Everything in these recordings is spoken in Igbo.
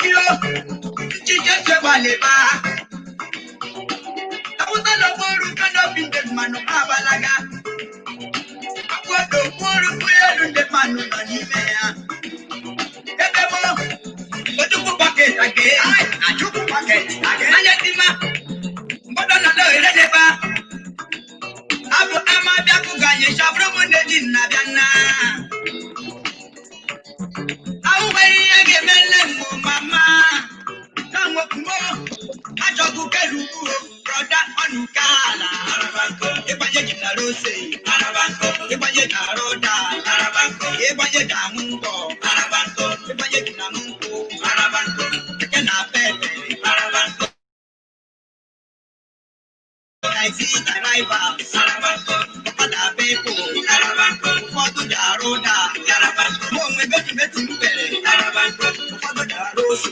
Kiro, Chiche Waleba. Awụsa na okporo kanopi ndị mmanụ agbalaga. Akwado okporo ụgbọelu ndị mmanụ nọ n'ime ya. Ebe mo, Ojukwu bucket again. Ajukwu bucket again. Anya dima, mgbọdọ nọ n'ohere n'ebe a. Abụ ama bịakụ ganye shabụrụ m nne ji nna bịa nna. Ahụ nwere ihe ga-eme nne m mama. Na nwokumo, achọgbu kelugo, brọda ọnụka ala. Ịgbanye ji na rose, ịgbanye ji arụ ụda, ịgbanye ji aṅụ ngwọ, ịgbanye ji na aṅụ nkwụ, keke na pepe, taxi drivers, ọkada people, ụfọdụ ji arụ ụda, mụ onwe betu betu m bere, ụfọdụ ji arụ ose,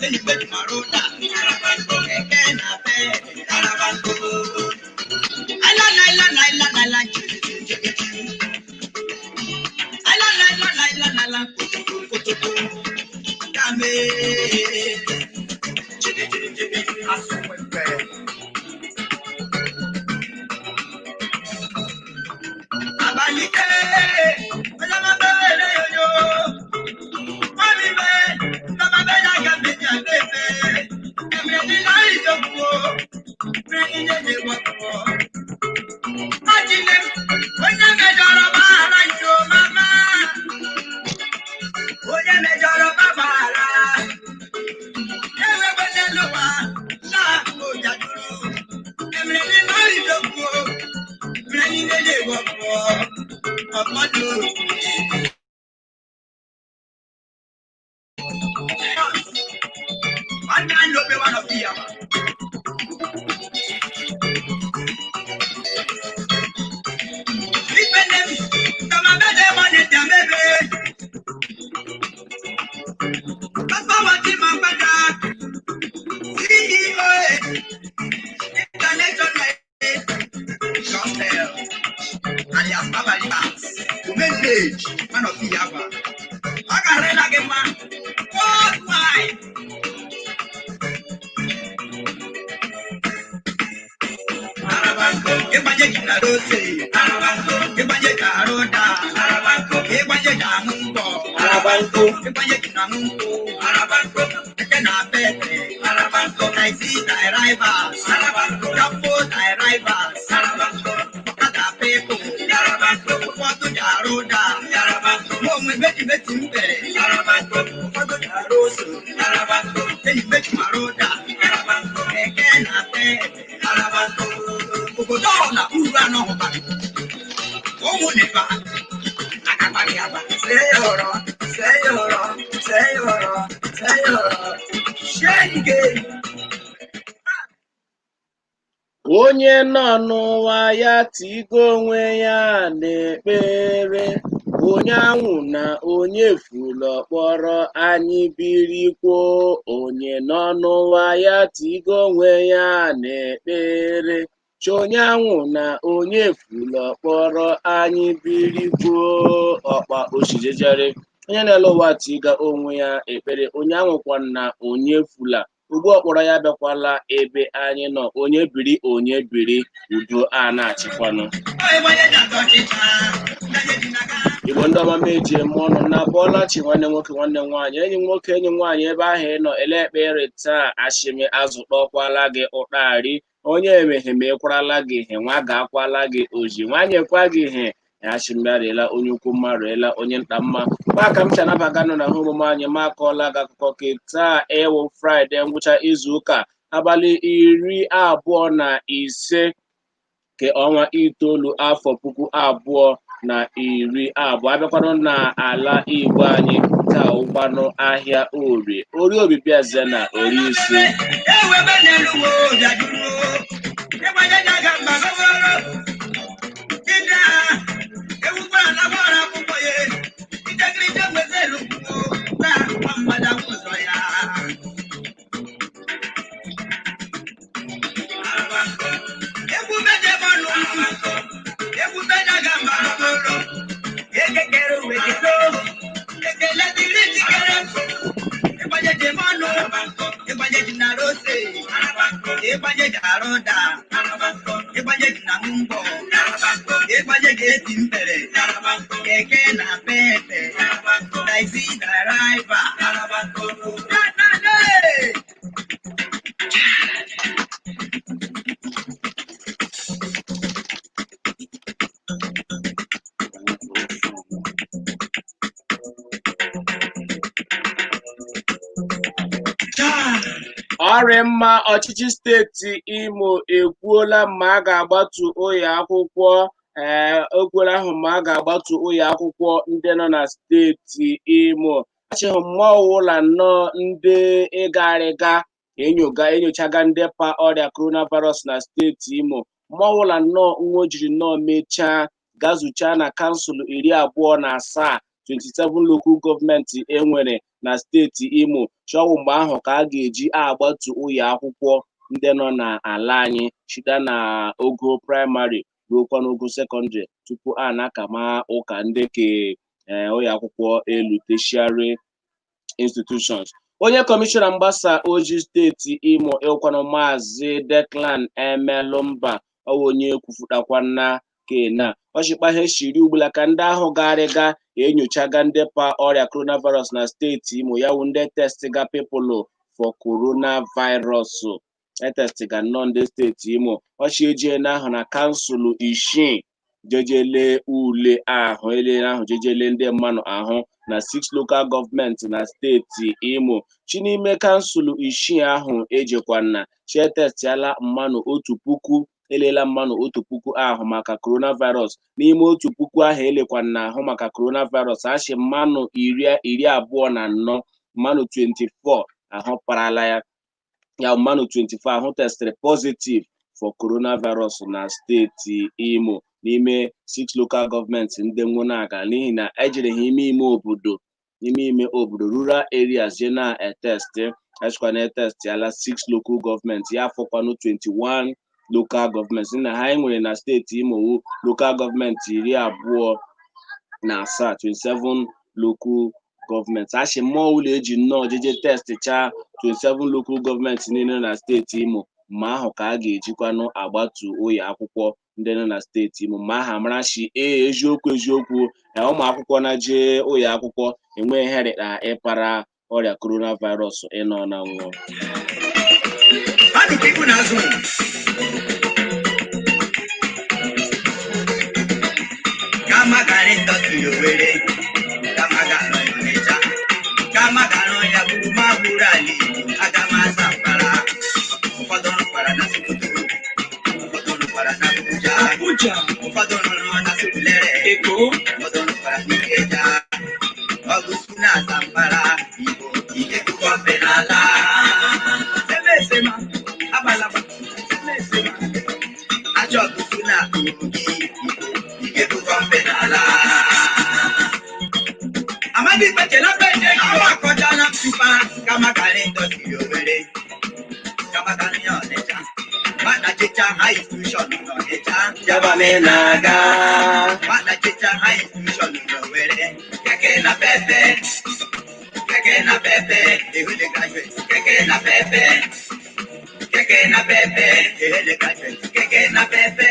enyi betu m arụ ụda, keke na pepe. Ala la la la la la la chiri. Ala la la la la la la kutuku kutuku. Kame. Chiri chiri chiri. Asụmpe. Abalike. Ọlọ́mọ bẹ́ẹ̀ lé yoyo. Mọ́mí bẹ́ẹ̀ lọ́mọ bẹ́ẹ̀ lága méjì àgbẹ̀fẹ́. Ẹ̀mí ní láì jókòó. Bẹ́ẹ̀ ní yé wọ́pọ̀. Májìlẹ̀ onye mejọrọ gbaghara yo mama. Onye mejọrọ gbaghara. Ewebe n'elu ụwa na ojaduru. Emere ní láì jókòó. Bẹ́ẹ̀ ní yé wọ́pọ̀. Ọmọdé. One man no be one of the other. Ipenem, kama bede mone jamebe. Papa wati mambada. CEO, International Gospel, alias Baba Libas, Women Page, man of the other. Ọgarela gị mma. Worldwide. Ịgbanye ji na rose, ịgbanye ji arụ ụda, ịgbanye ji aṅụ ngwọ, ịgbanye ji na aṅụ nkwụ, keke na pepe, taxi drivers, danfo drivers, ọkada people, ụfọdụ ji arụ ụda, mụ onwe beti beti m bere, ụfọdụ ji arụ ose, enyi beti m arụ ụda, keke na pepe, obodo ọ na uru anọ hụbara ụmụ nịba akakparị agba. Seyọrọ, seyọrọ, seyọrọ, seyọrọ. Shenge. Onye nọ n'ụwa ya tigo onwe ya n'ekpere, onye anwụ na onye fụlụ kpọrọ anyị birikwo. Onye nọ n'ụwa ya tigo onwe ya n'ekpere, chi onye anwụ na onye fụlụ kpọrọ anyị birikwo. Ọkpa oshijejere onye na-ele ụwa tiga onwe ya ekpere, onye anwụkwa na onye fụla ugbu ọkpọrọ ya abịakwala ebe anyị nọ. Onye biri onye biri, udo a na-achịkwanụ. Ịgbanye ji atọ ọchịcha, ndanye ji n'aka. Igbo ndị ọma m eji eme ọnụ na bọọla chi, nwanne nwoke, nwanne m nwaanyị, enyi m nwoke, enyi m nwaanyị, ebe ahụ ị nọ ele ekpere taa, ashịmị azụ kpọkwala gị ụtarị, onye emeghe mekwarala gị ihe, nwa ga-akwala gị oji, nwa nyekwa gị ihe. Ashịmịarịla onye ukwu mma, rịela onye nta mma. Maka m chanabaga nọ na ha omume anyị, ma akọọla gị akụkọ ke taa ewu Fraịde, ngwụcha izu ụka, abalị 25 nke ọnwa itoolu, afọ 2020. Abịakwanụ n'ala Igbo anyị taa, ụkwanụ ahịa Orie, Orie Obibieze na Orie Isi. Ewebe n'elu ụwa bịajuru. Ịgbanye ji aga mba gọbọrọ. Ịda, ewukwara na gbara akwụkwọ ya. Ijegirije nwezi elu kwuo, taa nwa mmadụ ụzọ ya. Egwu beje bọọlụ, egwu beje aga mba gọbọrọ. Ekekere uwe kelo, ekele dịrị jikere. Ịgbanye Ịgbanye ga-arụ da, ịgbanye gị na mbọ, ịgbanye ga-eti mpere, keke na pepe, taxi driver. Na, na, na! Ọrị mma, ọchịchị steeti Imo ekwuola ma a ga-agbatu ụlọ akwụkwọ, ee, ekwuola ahụ ma a ga-agbatu ụlọ akwụkwọ ndị nọ na steeti Imo. Achịghị mmụọ ụlọ nnọọ ndị ịgarịga enyoga enyochaga ndị pa ọrịa coronavirus na steeti Imo. Mmụọ ụlọ nnọọ nwa o jiri nnọọ mechaa gazuchaa na kansụl 27, 27 local gọọmenti enwere na steeti Imo. Chọwụ mgbe ahụ ka a ga-eji agbatu ụlọ akwụkwọ ndị nọ n'ala anyị site na ogo praịmarị ruokwa n'ogo sekọndịrị tupu a na-akama ụka ndị ke ụlọ akwụkwọ elu, tertiary institutions. Onye kọmishọna mgbasa ozi steeti Imo ịkwanụ Maazị Declan Emelụmba ọwụ onye kwufụtakwana kena ọchịkpa ha shiri ugbula ka ndị ahụ garịga enyochaga ndị pa ọrịa coronavirus na steeti Imo, ya wụ ndị testiga people for coronavirus, etestiga nnọọ ndị steeti Imo. Ọchị ejiena ahụ na kansụl 6 jejele ule ahụ ele ahụ jejele ndị mmanụ ahụ na 6 local gọọmenti na steeti Imo. Chi n'ime kansụl 6 ahụ ejekwana chi etestiala mmanụ 1000, elela mmanụ 1000 ahụ maka coronavirus. N'ime 1000 ahụ elekwana ahụ maka coronavirus, achị mmanụ 24, mmanụ 24 ahụ parala ya, ya mmanụ 24 ahụ testịrị positive for coronavirus na steeti Imo n'ime 6 local gọọmenti ndị nwụnaga, n'ihi na ejiri ha ime ime obodo, ime ime obodo, rural areas je na etesti. Echikwa na etestiala 6 local gọọmenti, ya fọkwanụ 21 local gọọmenti na ha nwere na steeti Imo wu local gọọmenti 27, 27 local gọọmenti. Achị mmụọ ụlọ eji nnọọ jeje testicha 27 local gọọmenti niile na steeti Imo ma ahụ ka a ga-ejikwanụ agbatu ụlọ akwụkwọ ndị nọ na steeti Imo, ma aha mara shi ee eziokwu eziokwu ụmụ akwụkwọ na jee ụlọ akwụkwọ enweghị ihe dịka ịpara ọrịa coronavirus ịnọ na nwụọ. Mmadụ ka ibu na-azụ. Kama gara indọstrị Owerri, kama gara Ọnịcha, kama gara ya gburu ma gburu ala Igbo, aga m asa mkpara. Ụfọdụ rụkwara na Sokoto, ụfọdụ rụkwara na Abuja, Abuja, ụfọdụ rụrụ na Surulere, Èkó, ụfọdụ rụkwara n'Ikeja. Ọgụsụ na Zamfara, Igbo, Ikekụkọ mpenala. Semesema, abalaba, semesema. Ajọ ọgụsụ na Kogi, Igbo, Ikekụkọ mpenala. Amadi Kpechela Kpeche, àwọn akọjá na Msupa, kama kàrí indọstrị Owerri, kama kàrí Ọnịcha. Nwata chicha high institution n'Ọnịcha, Jabame na-aga. Nwata chicha high institution n'Owerri, keke na pepe, keke na pepe, ehele graduate, keke na pepe, keke na pepe, ehele graduate, keke na pepe.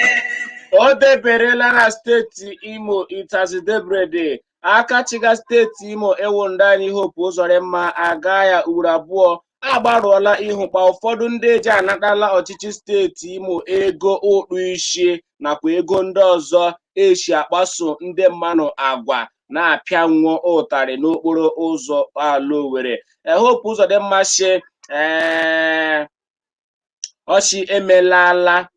O deberela na steeti Imo itazidebrede aka chiga steeti Imo ewu ndị anyị Hope Uzodimma aga ya ugboro abụọ agbarụọla ihu kpa ụfọdụ ndị eji anatala ọchịchị steeti Imo ego ụtụ isi nakwa ego ndị ọzọ esi akpaso ndị mmanụ agwa na-apịa nwụọ ụtarị n'okporo ụzọ ala Owerri. Hope Uzodimma shi ee ọchị emelala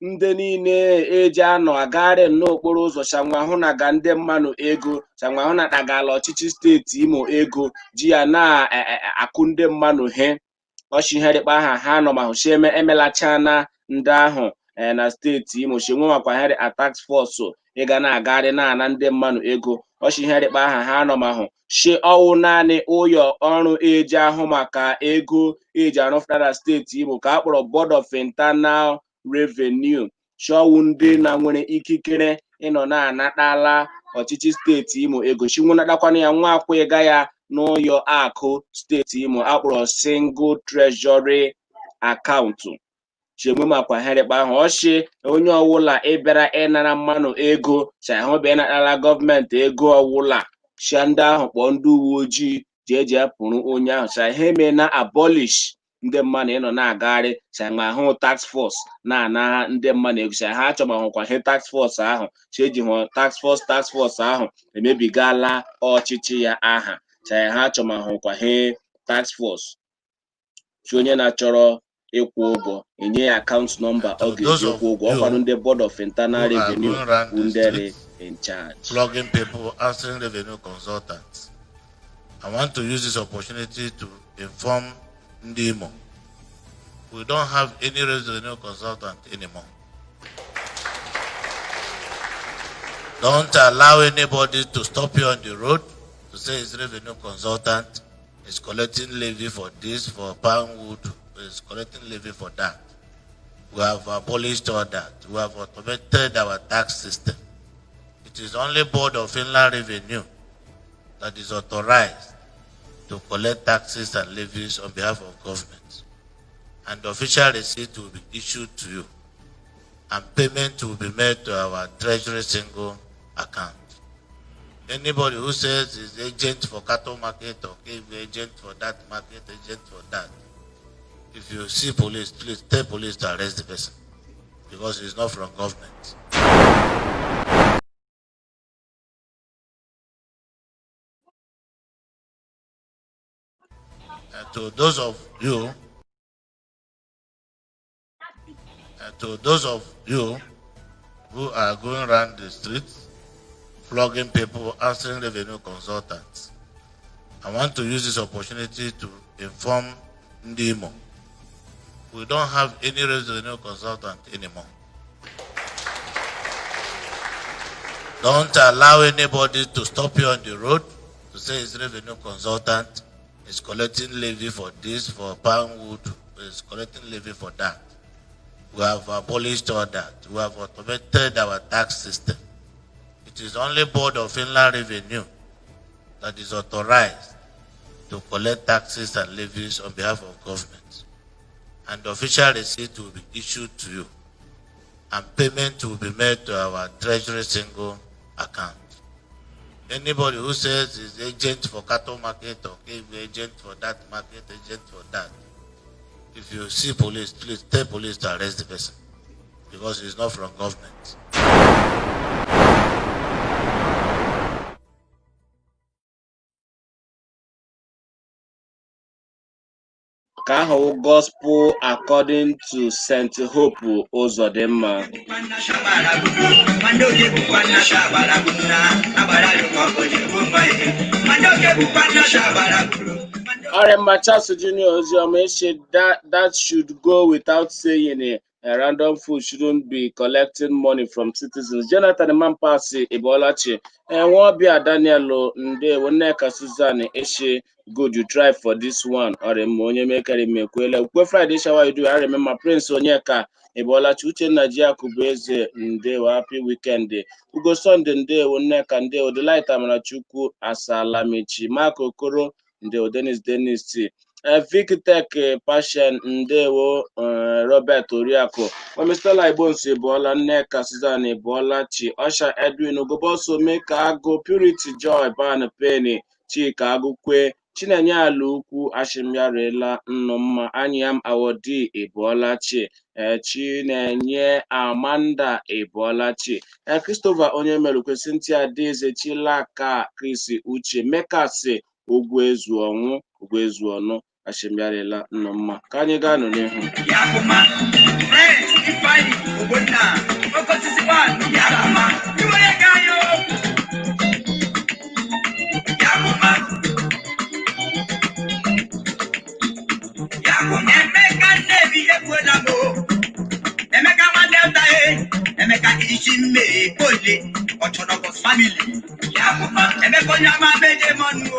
ndị niile eji anọ agagharị n'okporo ụzọ chanwa hụ na ga ndị mmanụ ego chanwa hụ na tagala ọchịchị steeti Imo ego ji ya na-akụ ndị mmanụ he ọchị ihe dịkpa aha ha nọ ma hụchi eme emelachana ndị ahụ na steeti Imo chi nwemakwa ihe a task force ịga na-agagharị na-ana ndị mmanụ ego ọchị ihe dịkpa aha ha nọ ma hụ shi ọwụ naanị ụyọ ọrụ eji ahụ maka ego eji arụfụta na steeti Imo ka a kpọrọ Board of Internal Revenue chọwụ ndị na nwere ikikere ịnọ na-anatala ọchịchị steeti Imo ego chinwụnatakwana ya nwa akwụ ịga ya n'ụyọ akụ steeti Imo akpọrọ Single Treasury Account. Shi enwemakwa herịkpa ahụ ọchị onye ọwụla ịbịara ịnara mmanụ ego si ahụ bịa ịnatara gọọmenti ego ọwụla, shia ndị ahụ kpọọ ndị uwe ojii jee jee pụrụ onye ahụ. Si ha eme na abolish ndị mmadụ ịnọ na-agagharị, si ma ahụ task force na-ana ndị mmadụ ego, si ha achọmahụkwa ihe task force ahụ, si eji hụ task force ahụ emebigala ọchịchị ya aha, si ha achọmahụkwa ihe task force. Si onye na-achọrọ ịkwụ ụgwọ, enye ya account number ọ ga-eji kwụ ụgwọ. Ọkwanụ ndị Board of Internal Revenue bụ ndị dị in charge. Flogging people, answering revenue consultants. I want to use this opportunity to inform Ndị Imo, we don't have any revenue consultant anymore. Don't allow anybody to stop you on the road to say he's revenue consultant, is collecting levy for this, for palm wood, is collecting levy for that. We have abolished all that. We have automated our tax system. It is only Board of Inland Revenue that is authorized to collect taxes and levies on behalf of government. And the official receipt will be issued to you, and payment will be made to our Treasury Single Account. Anybody who says is agent for cattle market or agent for that market, agent for that, if you see police, please tell police to arrest the person because he's not from government. And to those of you, and to those of you who are going around the streets, flogging people, answering revenue consultants, I want to use this opportunity to inform Ndị Imo, we don't have any revenue consultant anymore. Don't allow anybody to stop you on the road to say he's revenue consultant, is collecting levy for this, for palm wood, is collecting levy for that. We have abolished all that. We have automated our tax system. It is only Board of Inland Revenue that is authorized to collect taxes and levies on behalf of government. And the official receipt will be issued to you, and payment will be made to our Treasury Single Account. Anybody who says he's agent for cattle market or agent for that market, agent for that, if you see police, please tell police to arrest the person because he's not from government. Ka ahụ Gospel according to St. Hope Uzodimma. Ọrịa Charles Junior Ozioma Eshe, that should go without saying. A random food shouldn't be collecting money from citizens. Jonathan Mampasi Ibolachi, Nwobia Daniel Ndewo, Nneka Susan Eshe, good, you try for this one. Ọrịa onye mekere mekwele. Ukwe Friday shower you do. I remember Prince Onyeka Ibolachi, Uchenna Jiakubu Eze Ndewo, happy weekend. Ugo Sunday Ndewo, Nneka Ndewo, Delight Amarachukwu Asalamichi, Mark Okoro Ndewo, Dennis Dennis, Victek Passion Ndewo, Robert Oriako, Mr. Igbonso Ịbụọla, Nneka Susan Ịbụọla Chi, Osha Edwin Ugoboso, Meka Agụ, Purity Joy Ban Penny, Chika Agụkwe, Chinenye Ala Ukwu Ashimyarela Nnụmma, Anyam Awodi Ịbụọla Chi, Chinenye Amanda Ịbụọla Chi, Christopher Onyemelukwe, Cynthia Adaeze, Chilaka Chris Uche, Mekasi Ogwuezuọnwụ Ogwuezuọnụ Ashimyarela Nnụmma. Ka anyị gaa nụ n'ihu. Yakuma, Friends, Ifeanyi, Ogbonna, Okosisi One, Yakuma, Iwere Gayo, Yakuma, Yakuma, Emeka Nnebi ekwela m o. Emeka nwa Delta e, Emeka Ichime Kole, Ọchọnọkọs family, Yakuma, Emeka onye ọma meje mọnụ o.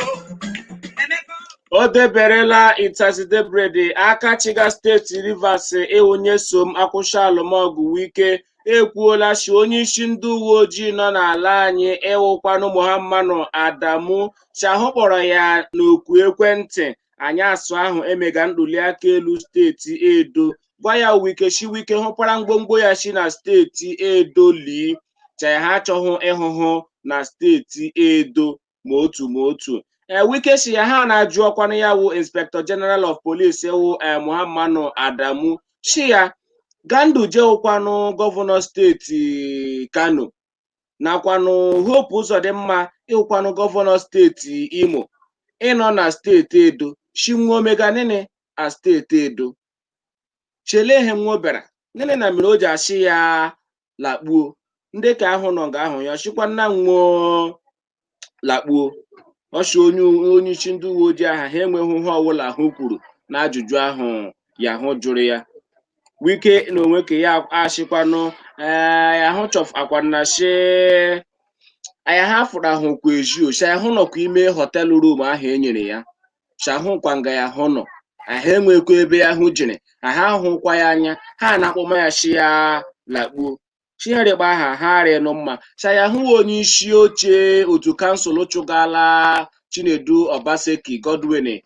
Emeka. O deberela Itasidebrede aka chiga steeti Rivers ịwụnye som akwụsị alụmọgụ. Wike ekwuola si onyeisi ndị uwe ojii nọ n'ala anyị ịwụkwanụ Muhammadu Adamu si ahụ kpọrọ ya n'oku ekwentị anyasụ ahụ emega ntuliaka elu steeti Edo. Gwa ya Wike shi Wike hụkwara ngwongwo ya si na steeti Edo lii cha ha achọghị ịhụhụ na steeti Edo ma otu ma otu. Ee, Wike si ya ha na-ajụ ọkwanụ ya wụ Inspector General of Police wụ Muhammadu Adamu, shi ya Ganduje wụkwanụ gọvanọ steeti Kano nakwanụ Hope Uzodimma ịwụkwanụ gọvanọ steeti Imo ịnọ na steeti Edo shi nwa omega nini a steeti Edo chele ihe nwa bịara nini na mere o ji asị ya lakpuo. Ndị ka ahụ nọ nga ahụ ya ọchịkwa nna nwuo lakpuo ọchị onye isi ndị uwe ojii aha ha enweghị ihe ọbụla ahụ kwuru na ajụjụ ahụ ya ahụ jụrụ ya. Wike na onwe ka ya achịkwanụ ee ahụ chọfakwana shi anya ha fụrụ ahụ kwa ezi o shi ahụ nọkwa ime hotel room ahụ e nyere ya shi ahụkwa nga ya ahụ nọ ahụ enwekwa ebe ahụ jere ahụ ahụkwa ya anya ha na-akpọma ya shi ya lakpuo chiherịkpa aha ha rịnụ mma shaya hụ onye isi oche otu kansụl chụgala Chinedu Obaseki Godwin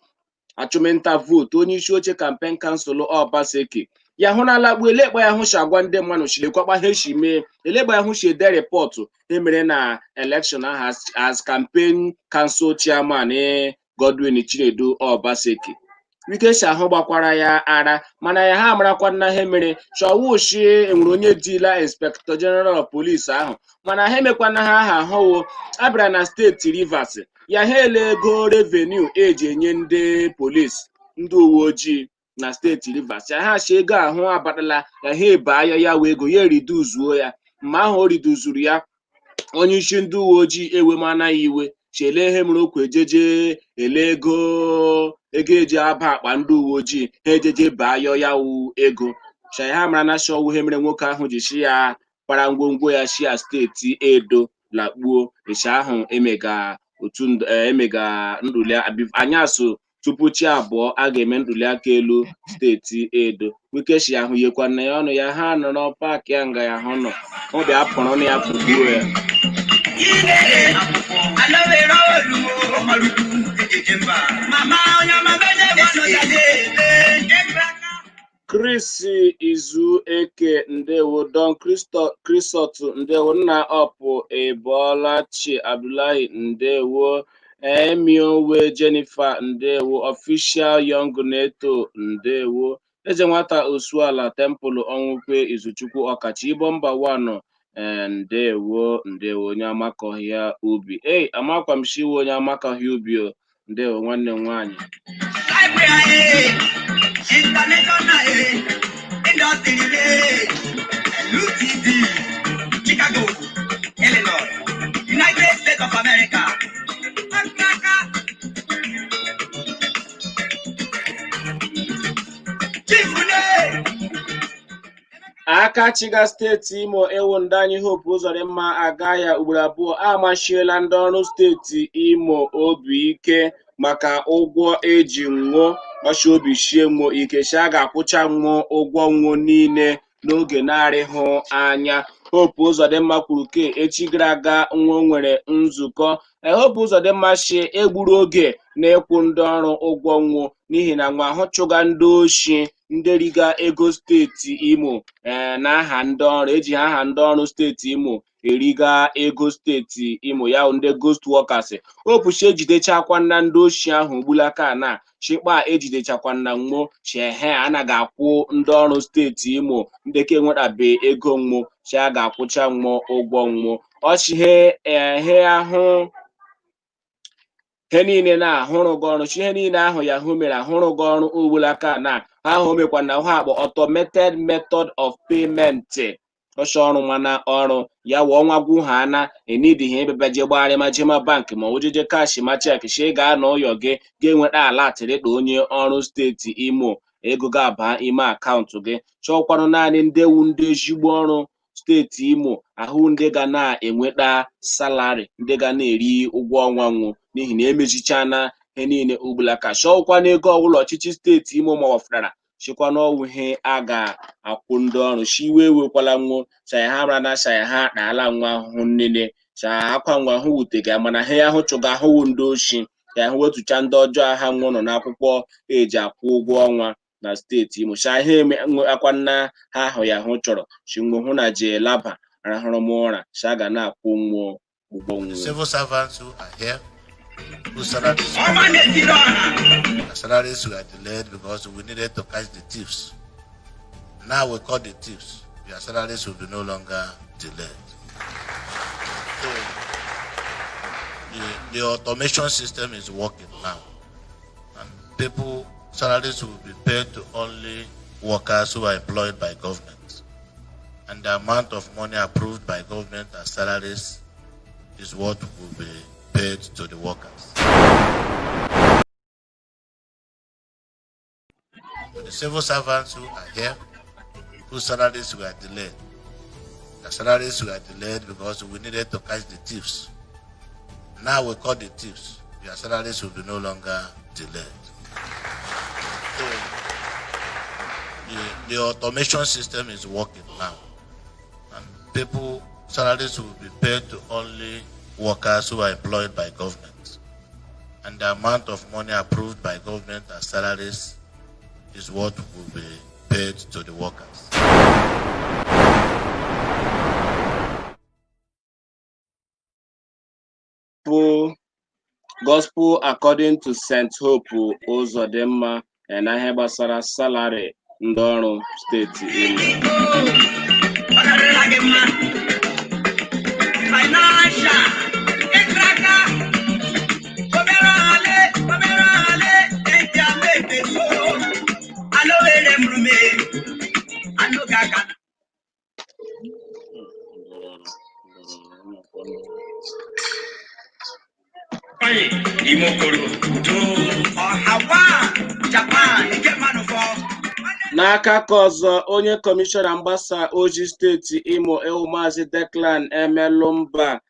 achụmnta vootu onye isi oche campaign council Obaseki ya hụ na alakpu elekpa ya hụ si agwa ndị mmadụ chilekwakpa ha esi mee elekpa ya hụ si ede report emere na election ahụ as campaign council chairman Godwin Chinedu Obaseki. Wike si ahụ gbakwara ya ara mana ya ha amarakwa nna ha mere chọwụshi enwere onye dila Inspector General of Police ahụ mana ha emekwana ha aha ahụwo abịara na steeti Rivers ya ha ele ego revenue eji enye ndị polisi ndị uwe ojii na steeti Rivers ya ha si ego ahụ abatala ya ha ebe aya ya wee ego ya eriduzuo ya mgbe ahụ o riduzuru ya onye isi ndị uwe ojii ewemana ya iwe chele ihe mere okwu ejeje ele ego ego eji aba akpa ndị uwe ojii ha ejeje baa yọ ya wu ego ha mara na shọwụ ihe mere nwoke ahụ ji shi ya para ngwongwo ya shi ya steeti Edo lakpuo ịsha ahụ emega otu emega ntuli anyasụ tupu chi abụọ a ga-eme ntuli aka elu steeti Edo. Wike shi ahụ yekwa nna ya ọnụ ya ha nọrọ paakị ya nga ya hụ nọ ọ bịa pụrụ na ya pụgbuo ya. Chris Izueke ndewo, Don Chrisot ndewo, nna ọpụ Ebolachi Abdullahi ndewo, Emiowe Jennifer ndewo, Official Young Neto ndewo, Eze Nwata Osuala Temple Ọnwụkwe Izuchukwu Ọkachi Igbo mba wanụ ndewo ndewo onye amakọhịa ubi ei amakwa m shiwe onye amakọhịa ubi o ndewo nwanne m nwaanyị. International Industry LUTD, Chicago, Illinois, United States of America. Aka chiga steeti Imo ewu ndị anyị Hope Uzodimma aga ya ugboro abụọ amachiela ndị ọrụ steeti Imo obi ike maka ụgwọ eji nwụọ ọchị obi shie nwụọ ike shi a ga-akwụcha nwụọ ụgwọ nwụọ niile n'oge na-arịghị anya. Hope Uzodimma kwuru ke echi gara aga nwa nwere nzukọ. Hope Uzodimma shi egburu oge na-ịkwụ ndị ọrụ ụgwọ nwụọ n'ihi na nwa ahụ chụga ndị oshi ndị riga ego steeti Imo na aha ndị ọrụ eji aha ndị ọrụ steeti Imo eriga ego steeti Imo ya ndị ghost workers. Hope shi ejidechakwa na ndị oshi ahụ gbulaka na shikpa ejidechakwa na nwụọ shehe anaghị akwụ ndị ọrụ steeti Imo ndị ka enwetabe ego nwụọ shi a ga-akwụcha nwụọ ụgwọ nwụọ ọchị he ahụ he niile na-ahụrụ gị ọrụ chi ihe niile ahụ yahoo mere ahụrụ gị ọrụ ugbulaka na ahụ mekwa na ha akpọ automated method of payment ọsọ ọrụ mana ọrụ ya wụ ọnwa gwụ ha na enidighi ebebe je gbagharị ma jema bank ma ojeje kashi ma chek shi gaa na ụyọ gị ga-enweta ala atịrịkpa onye ọrụ steeti Imo ego ga-aba ime akaụntụ gị chọkwanụ naanị ndị ewu ndị ezigbo ọrụ steeti Imo ahụ ndị ga na-enweta salari ndị ga na-eri ụgwọ ọnwa nwụ n'ihi na emezichana ihe niile ugbulaka chọọkwa n'ego ọbụla ọchịchị steeti Imo mawafụtara chịkwa n'ọwụ ihe a ga-akwụ ndị ọrụ shiwe ewekwala nwụ chaya ha mara na chaya ha akpaala nwa ahụhụ nnene chaya akwa nwa ahụ wutega mana ha ahụ chụga ahụwụ ndị oshi ka ahụ wetucha ndị ọjọọ ha nwụ nọ n'akwụkwọ eji akwụ ụgwọ ọnwa Na steeti Imo sha ihe akwa nna ha ahụ ya hụ chọrọ shi nwe hụ na je laba rahụrụ m ụra sha ga na-akwụ nwụọ ụgwọ The nwụọ. civil servants who are here, whose salaries, Ọma na-etiri ọha. their salaries were delayed because we needed to catch the thieves. Now we caught the thieves. Their salaries will be no longer delayed. So the automation system is working now. And people, salaries will be paid to only workers who are employed by government. And the amount of money approved by government as salaries is what will be paid to the workers. The civil servants who are here, whose salaries were delayed, their salaries were delayed because we needed to catch the thieves. Now we caught the thieves. Their salaries will be no longer delayed. So the automation system is working now. And people, salaries will be paid to only workers who are employed by government. And the amount of money approved by government as salaries is what will be paid to the workers. Bụ Gospel according to St. Hope Uzodimma na ihe gbasara salary ndị ọrụ steeti Imo. Ọ garịla gị mma. Financial, ịkraka, obere ale, obere ale, eji ama eteso. Alowere mrume, anụghị aka. Imokoro udo. Ọhawa, Japan, ike mmanụ fọ. N'aka ka ọzọ, onye kọmishọna mgbasa ozi steeti Imo ewu Maazị Declan Emelumba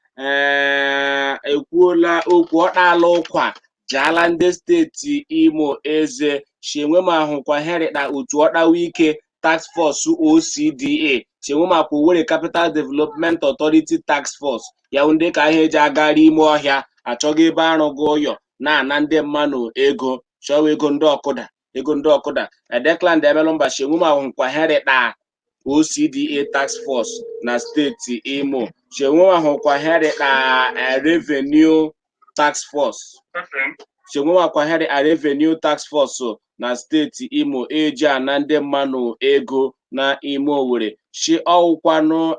ekwuola okwu ọ kpaala ụkwa jaala ndị steeti Imo eze si enwe ma ahụkwa herịta otu ọkpawa ike Task Force OCDA si enwe makwa Owerri Capital Development Authority Task Force ya ndị ka ihe eji agara ime ọhịa achọghị ebe arụghị ụyọ na-ana ndị mmadụ ego chọwa ego ndị ọkụda ego ndị ọkụda. Declan Emelumba si enwe ma ahụkwa herịta OCDA Task Force na steeti Imo si enwe ahụkwa herịta Revenue Task Force si enwe herịta Revenue Task Force na steeti Imo eji ana ndị mmadụ ego na ime Owerri shi ọwụkwanụ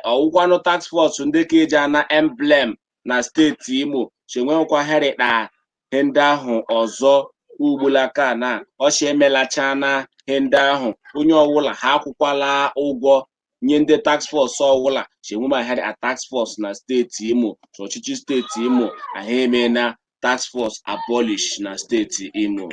ọwụkwanụ task force ndị ka eji ana emblem na steeti Imo si enwekwa herịta ihe ndị ahụ ọzọ ugbulaka na ọchị emelachana ihe ndị ahụ onye ọwụla ha akwụkwala ụgwọ nye ndị task force ọwụla si enwe ma herịta task force na steeti Imo. So ọchịchị steeti Imo ahụ emeela task force abolish na steeti Imo.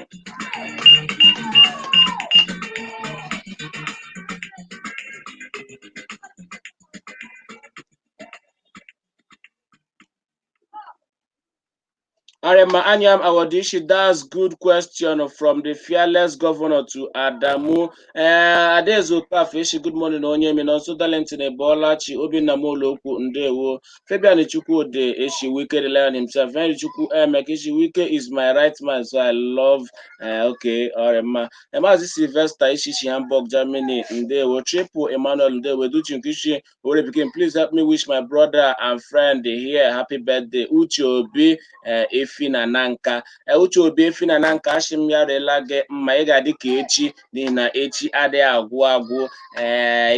Arema Anyam Awodishi, that's good question from the fearless governor to Adamu. Adezo Okafor, good morning, onye mi nonso Darlington Ebolachi, Obinna Molokwu, Ndewo. Fabian Chukwude, Eshi Wike, the lion himself. Henry Chukwu Emek, Eshi Wike is my right man, so I love, okay, Arema. Emazi Sylvester, Ishishi Hamburg, Germany, Ndewo. Triple Emmanuel, Ndewo. Duchi Nkishi, Ore Pikin, please help me wish my brother and friend here happy birthday. Uche Obi, Efi na Nanka. Uche Obi Efi na Nanka, asị m ya rela gị mma ị ga-adị ka echi n'ihi na echi adịghị agwụ agwụ.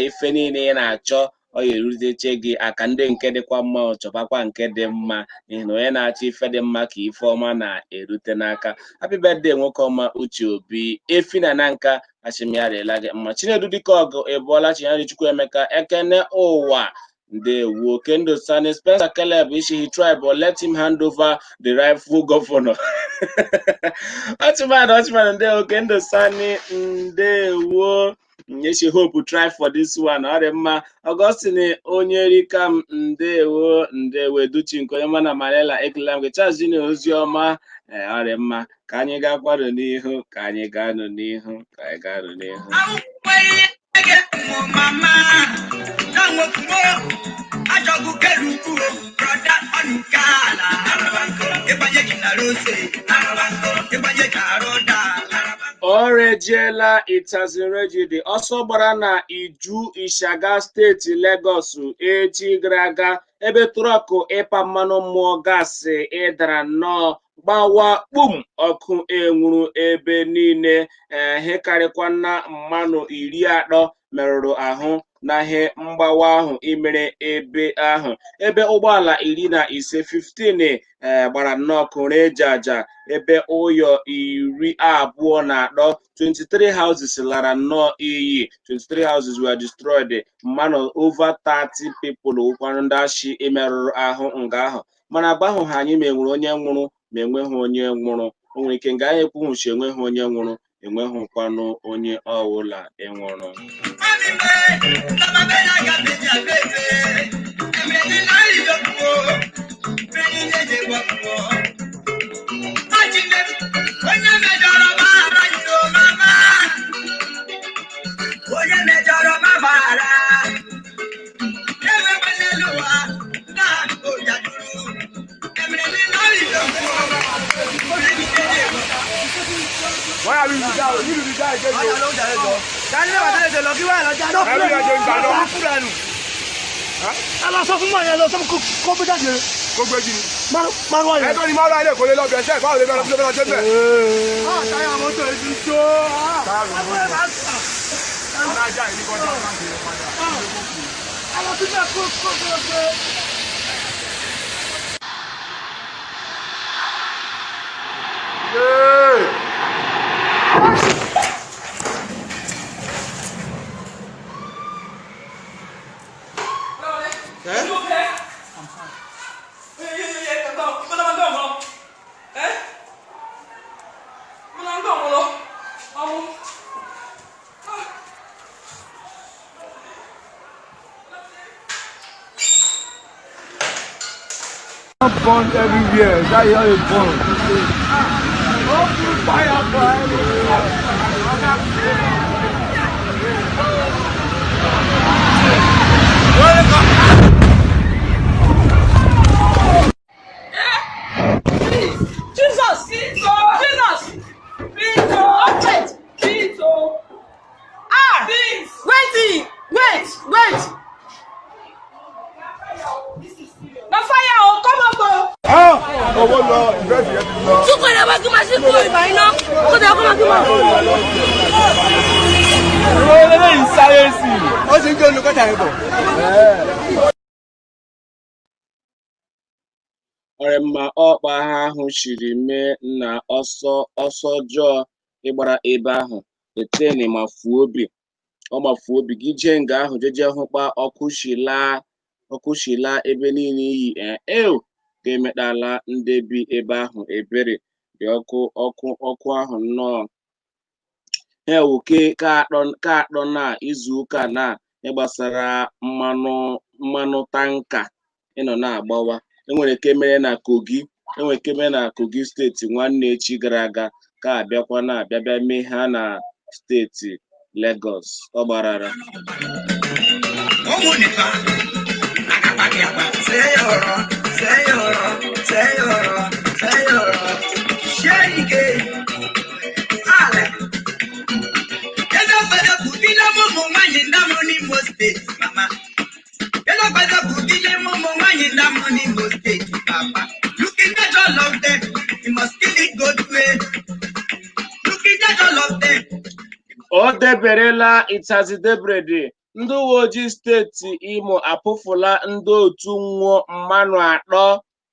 Ife niile ị na-achọ ọ ga-eruteche gị aka ndị nke dịkwa mma ọ chọbakwa nke dị mma n'ihi na onye na-achọ ife dị mma ka ife ọma na-erute n'aka. Happy birthday nwoke ọma Uche Obi Efi na Nanka, asị m ya rela gị mma. Chinedu dike ọgụ ebuọla Chinyere Chukwuemeka Ekene ụwa ndewo. Kendo Sani Spencer Caleb Ishi he tried but let him hand over the rightful governor. Ọchịman Ọchịman ndewo. Kendo Sani ndewo. Nyeshi Hope try for this one. Ọ dị mma. Augustine Onyerikam ndewo ndewo. Educhi nke onye mana Malela ekele m gị. Charles Junior oziọma ọ dị mma ka anyị gaa kwado n'ihu ka anyị gaa nụ n'ihu ka anyị gaa nụ n'ihu. Mama, ajọgụ kelukwuo brọda ọnụkala ịgbanye ji na rose ịgbanye ji arụ da. O rejiela Itazirejidi ọsọ gbara na Iju Ishaga, steeti Legọs echi gara aga, ebe trọkụ ịpa mmanụ mmụọ gaasị ịdara nnọọ gbawa kpum, ọkụ enwuru ebe niile. Ihe karịkwana mmanụ 30 merụrụ ahụ na ihe mgbawa ahụ imere ebe ahụ, ebe ụgbọala 15, 15, gbara nnọọ ọkụ reje aja, ebe ụyọ 23, 23 houses lara nnọọ iyi, 23 houses were destroyed. Mmanụ over 30 people wụkwanụ ndị ashi emerụrụ ahụ nga ahụ, mana agbahụ ha anyị ma enwere onye nwụrụ ma enweghị onye nwụrụ. O nwere ike nga anyị ekwughụchi enweghị onye nwụrụ, enweghịkwanụ onye ọwụla enwụrụ. Onye mejọrọ ma gbaghara, enwekwa n'elu ụwa na ojaduru emere n'ịnọrọ Ẹ lọ sọ fún mọ̀ yẹn, lọ sọ fún kó gbé jáde. Kó gbé jí ni. Márùn Ẹ yẹn. tó ní márùn ayé kò lè lọ bẹ̀ ṣẹ́, báwo lè bẹ̀rẹ̀ lọ ṣe bẹ̀. Táyà mọ́tò yìí ti jó. Ajá yìí ní kọjá láti lè padà. Ẹ lọ síbẹ̀ kó kó kó gbé. Burn everywhere. That is how it burn. Jesus! Jesus! Please, oh! Wait! Please, oh! Ah! Please! Wait! Wait! Wait! Na fire oh! Come up oh! Owó lọ, ìrẹsì yẹn ti lọ. Túkọ̀ ìdàgbà kí máa ṣe kúrò ìbà iná. Kó tẹ̀ kó máa kí máa. Eléyìí sáré sí i. Ó sì ń jó olùkọ́ta ẹ̀ bọ̀. Ọrịmma ọkpa ha ahụ shiri mee na ọsọ ọsọ ọjọọ ịgbara ebe ahụ eteni ma fuo obi, ọ mafuo obi gị jee nga ahụ jeje hụkpa ọkụ shilaa, ọkụ shilaa ebe niile iyi eo ga-emetala ndị bi ebe ahụ ebere dị ọkụ ọkụ ọkụ ahụ nnọọ. Ha ewuke ka atọ na izu ụka na ịgbasara mmanụ mmanụ tanka ịnọ na-agbawa. Enwere ike mere na Kogi, enwere ike mere na Kogi steeti nwanne echi gara aga, ka abịakwa na-abịa bịa mee ha na steeti Lagos. Ọ gbarara. Ụmụ Nipa, agapagị agba. Seyọrọ, seyọrọ, seyọrọ, seyọrọ. Sie ike. Ala. Eze obodo bụ ile ụmụ nwaanyị ndị amụrụ n'Imo steeti, mama. Eze obodo bụ ile ụmụ nwaanyị ndị amụrụ n'Imo steeti, papa. Looking at all of them, you must kill it good way. Looking at all of them. O deberela Itazidebrede. Ndị uwe ojii steeti Imo apụfụla ndị otu nwụọ mmanụ atọ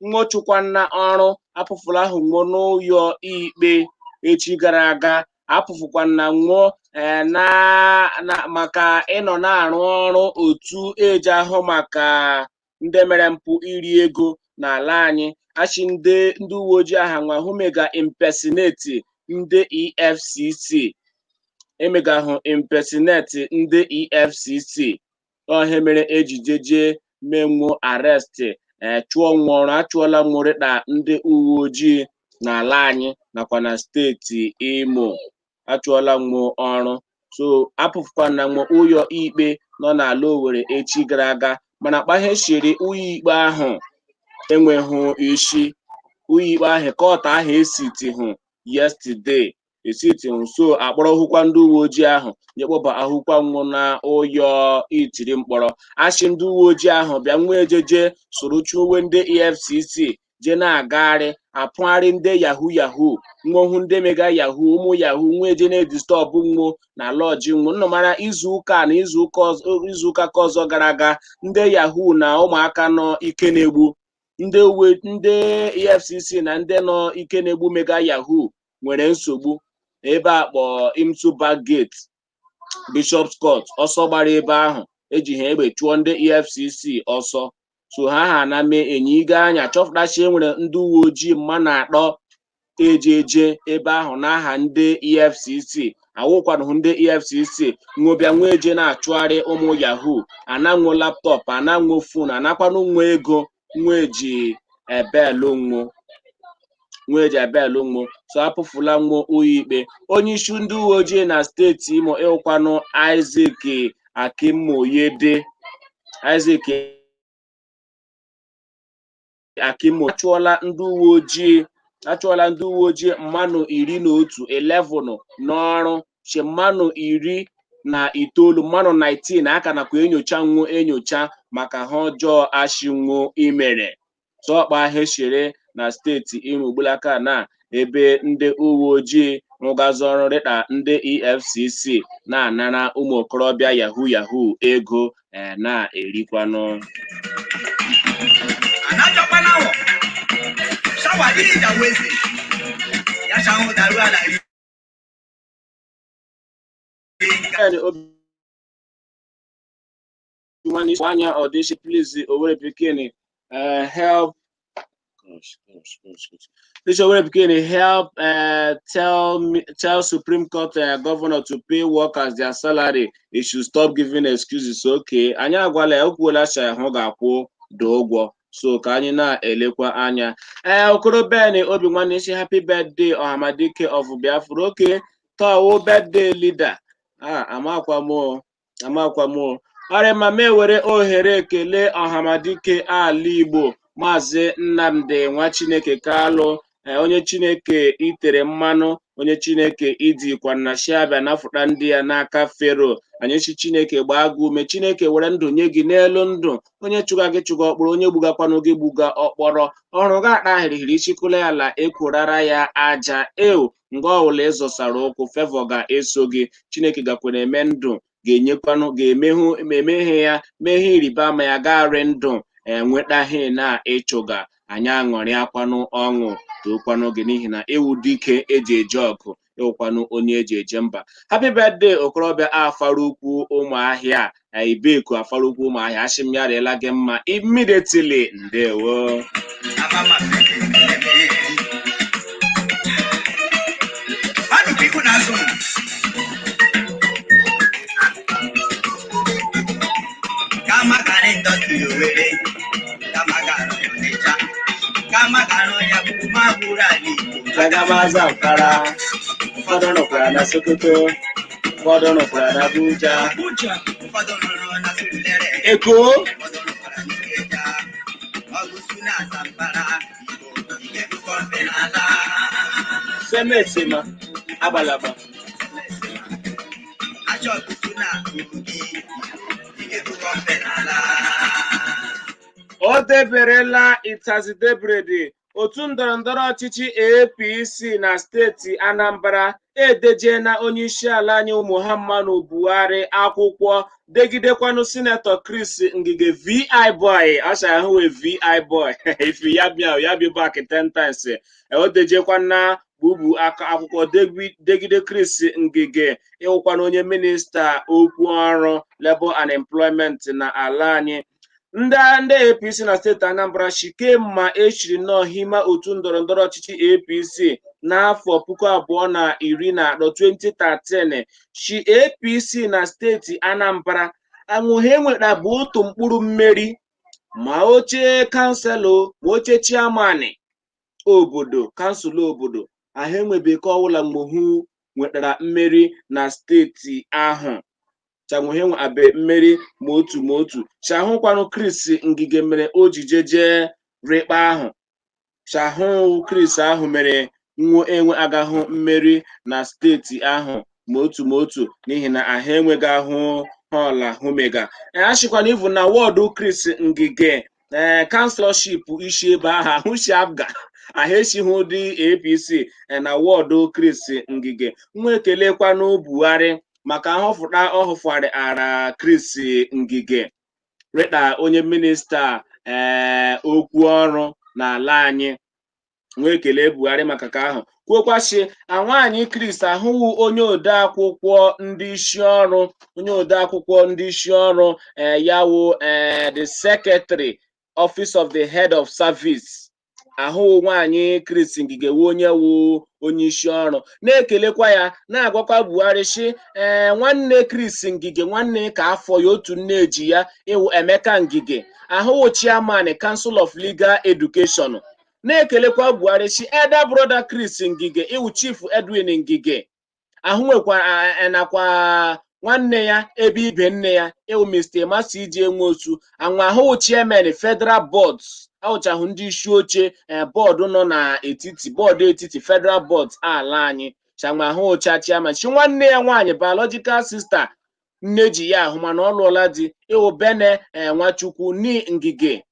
nwụchukwana ọrụ, apụfụla ahụ nwụọ n'ụyọ ikpe echi gara aga, apụfụkwana nwụọ na na maka ịnọ na-arụ ọrụ otu eji ahụ maka ndị mere mpụ iri ego n'ala anyị. Achị ndị ndị uwe ojii aha nwa hụ mega impersonate ndị EFCC, emegahụ impersonate ndị EFCC. Ọhe mere ejije jee menwuo arrest, chụọ nwụọrụ, achụọla nwụrịta ndị uwe ojii n'ala anyị nakwa na steeti Imo, achụọla nwụọ ọrụ. So apụfụkwana nwe ụyọ ikpe nọ n'ala Owerri echi gara aga, mana kpaghechiri ụyọ ikpe ahụ enweghị isi. Ụyọ ikpe ahụ, kọtụ ahụ esiti hụ yesterday, Esiti nso akpọrọ hụkwa ndị uwe ojii ahụ nye kpọba ahụkwa nwụ na ụyọ itiri mkpọrọ. Achị ndị uwe ojii ahụ bịa nwa ejeje soro chụwe ndị EFCC je na-agagharị apụgharị ndị yahoo yahoo, nwohu ndị mega yahoo, ụmụ yahoo nwa eje na-edistọbụ nwo na lọji nwo nnọmara. Izu ụka na izu ụka ọzọ, izu ụka ka ọzọ gara aga, ndị yahoo na ụmụaka nọ ike na-egbu ndị uwe ndị EFCC na ndị nọ ike na-egbu mega yahoo nwere nsogbu ebe a kpọ Imsu Back Gate, Bishop's Court. Ọsọ gbara ebe ahụ, eji ha egbe chụọ ndị EFCC ọsọ. So ha ha na mee enyi ige anya chọpụtachi enwere ndị uwe ojii mma na-akpọ eje eje ebe ahụ n'aha ndị EFCC, awụkwanụhụ ndị EFCC nwobịa nwa eje na-achụgharị ụmụ yahoo, ananwo laptop, ananwo phone, anakwanụ nwa ego nwa eji ebelu nwo nwa eji ebelu nwo. So apụfula nwo ụlọ ikpe. Onye isi ndị uwe ojii na steeti Imo ịwụkwanụ Isaac Akimoyede, Isaac Akimo, achụọla ndị uwe ojii mmanụ 11 11 n'ọrụ, chi mmanụ 19, mmanụ 19 aka nakwa enyocha nwo enyocha maka ha ọjọọ ashinwo imere sọkpa heshere na steeti Imo ugbulaka na ebe ndị uwe ojii rụgazi ọrụ dịka ndị EFCC na-anara ụmụ okorobịa yahoo yahoo ego na-erikwanụ. Anajọkwa náwọ̀ ṣáwà ní ìyàwó èsì yà ṣàwọn dàrú àlàyé. Bẹ́ẹ̀ni, obi nwanne anya ọdịshi, please, Owerri pikin, help. Gosh, gosh, gosh, gosh. This Owerri pikin, help, tell me, tell Supreme Court, governor to pay workers their salary. He should stop giving excuses. Okay, anyị agwala ya, o kwuola sha hụ ga-akwụ do ụgwọ. So ka anyị na-elekwa anya. Ee, Okoro Ben obi nwanne isi, happy birthday, Ọhamadike of Biafra. Okay, taa wo birthday leader. Ah, amakwa m o, amakwa m o. Ọrịa ma m ewere ohere ekele Ọhamadike ala Igbo, Maazị Nnamdi nwa Chineke Kalụ, onye Chineke itere mmanụ, onye Chineke idikwa na shiabịa napụta ndị ya n'aka Fero. Anyị si Chineke gbaa gị ume, Chineke were ndụ nye gị n'elu ndụ, onye chụga gị chụga ọkpọrọ, onye gbugakwanụ gị gbuga ọkpọrọ, ọrụ gị akpa ahịrịhịrị ichikwula ya ala ekwurara ya aja eo nga ọwụla ịzọsara ụkwụ, favour ga-eso gị. Chineke gakwara eme ndụ ga-enyekwanụ ga-emehụ emeghe ya mee ihe ịrịba ama ya gaarị ndụ enwetaghị na ịchụga anyị aṅụrịakwanụ ọṅụ tookwanụ gị n'ihi na ịwụ dike eji eje ọgụ, ịwụkwanụ onye eji eje mba. Happy birthday, okorobịa afara ukwu Ụmụahịa, Ibeku afara ukwu Ụmụahịa. Asị m ya rịela gị mma immediately. Ndewo. Amama feke. Mmadụ bụ ibu na-azụ m. Kama gara indọstrị Owerri, kama gara Ọnịcha, kama gara ọnya bụ ma gburu ala Igbo. Zagaba Zamfara, ụfọdụ nọkwara na Sokoto, ụfọdụ nọkwara na Abuja. Abuja, ụfọdụ nọrọ na Surulere. Eko. Ụfọdụ nọkwara n'Ikeja, Ọgụsụ na Zamfara, Igbo, Igebukọ mfe n'ala. Semesema agbalaba. Achọgụsụ na Kogi, Igebukọ mfe n'ala. O deberela itazidebrede. Otu ndọrọndọrọ ọchịchị APC na steeti Anambra edejena onyeisi ala anyị Muhammadu Buhari akwụkwọ, degidekwanụ Sinetọ Chris Ngige VI boy, asha ahụ wee VI boy, if you yab me, yab you back 10 times. O dejekwana bubu aka akwụkwọ degide Chris Ngige, ịwụkwana onye minista okwu ọrụ, Labour and Employment na ala anyị. Ndị APC na steeti Anambra shike ma echiri nnọọ hima otu ndọrọndọrọ ọchịchị APC n'afọ 2013, 2013, shi APC na steeti Anambra anwụghị enweta bụ otu mkpụrụ mmeri, ma oche councillor, ma oche chairman obodo, kansụl obodo ahụ enwebeke ọwụla mgbe nwetara mmeri na steeti ahụ. Chanwuhe abe mmeri ma otu ma otu chahụkwanụ. Chris Ngige mere o ji jejee rikpa ahụ, chahụ Chris ahụ mere. Nwo enwe agahụ mmeri na steeti ahụ ma otu ma otu n'ihi na ahụ enweghị ahụ họla humega. Achịkwana ivu na wọdụ Chris Ngige, ee, councillorship isi ebe ahụ ahụchi APGA, ahụ esighị ụdị APC na wọdụ Chris Ngige. Nwa ekelekwanụ Buhari maka nhọfụta ọhụfụarị ara Chris Ngige rịta onye minista, ee, okwu ọrụ n'ala anyị. Nwa ekele Buhari maka ka ahụ kwuokwachi nwaanyị Chris ahụwụ onye ode akwụkwọ ndị isi ọrụ, onye ode akwụkwọ ndị isi ọrụ, ee, ya wụ, ee, the secretary, office of the head of service. Ahụwụ nwaanyị Chris Ngige wu onye wu onye isi ọrụ. Na-ekelekwa ya, na-agwakwa Buhari shi, ee, nwanne Chris Ngige, nwanne ka afọ ya otu nne ji ya ịwụ Emeka Ngige, ahụwụ chairman, Council of Legal Education. Na-ekelekwa Buhari shi elder brother Chris Ngige ịwụ Chief Edwin Ngige ahụ nwekwa, nakwa nwanne ya ebe ibe nne ya ịwụ Mr. Emasi iji enwe otu anwa ahụwụ chairman, Federal Boards, ahụchahụ ndị isi oche board nọ n'etiti, board etiti, Federal Boards ala anyị. Chanwa ahụcha chairman chi nwanne ya nwaanyị, biological sister, nne ji ya ahụ mana ọ lụọla di, ịwụ Bene Nwachukwu ni Ngige,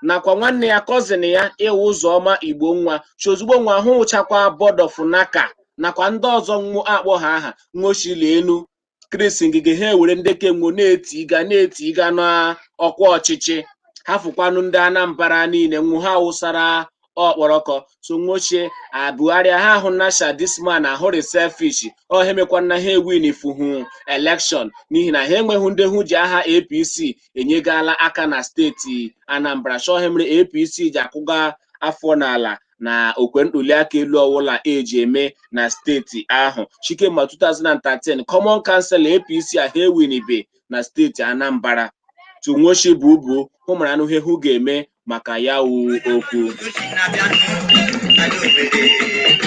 nakwa nwanne ya, cousin ya, ịwụ Ụzọma Igbo nwa chi ozugbo nwa ahụchakwa board of NACA, nakwa ndị ọzọ nwụ akpọ ha aha nwochili enu Chris Ngige. Ha ewere ndeke nwo na-eti ịga na-eti ịga n'ọkwa ọchịchị ha fụkwanụ ndị Anambra niile nwu ha wụsara ọkpọrọkọ. So nwochie Buhari ha ahụ nasha this man ahụrị selfish ọ ha emekwana ha ewin fuhu election n'ihi na ha enweghị ndị hụ ji aha APC enyegala aka na steeti Anambra. Chọọ ha mere APC ji akwụga afọ n'ala na okwe ntuliaka elu ọwụla eji eme na steeti ahụ chikema 2013 Common Council APC ahụ ewinibe na steeti Anambra. Tunwoshi bụ ubu hụ mara anụ ihe hụ ga-eme maka ya wu okwu.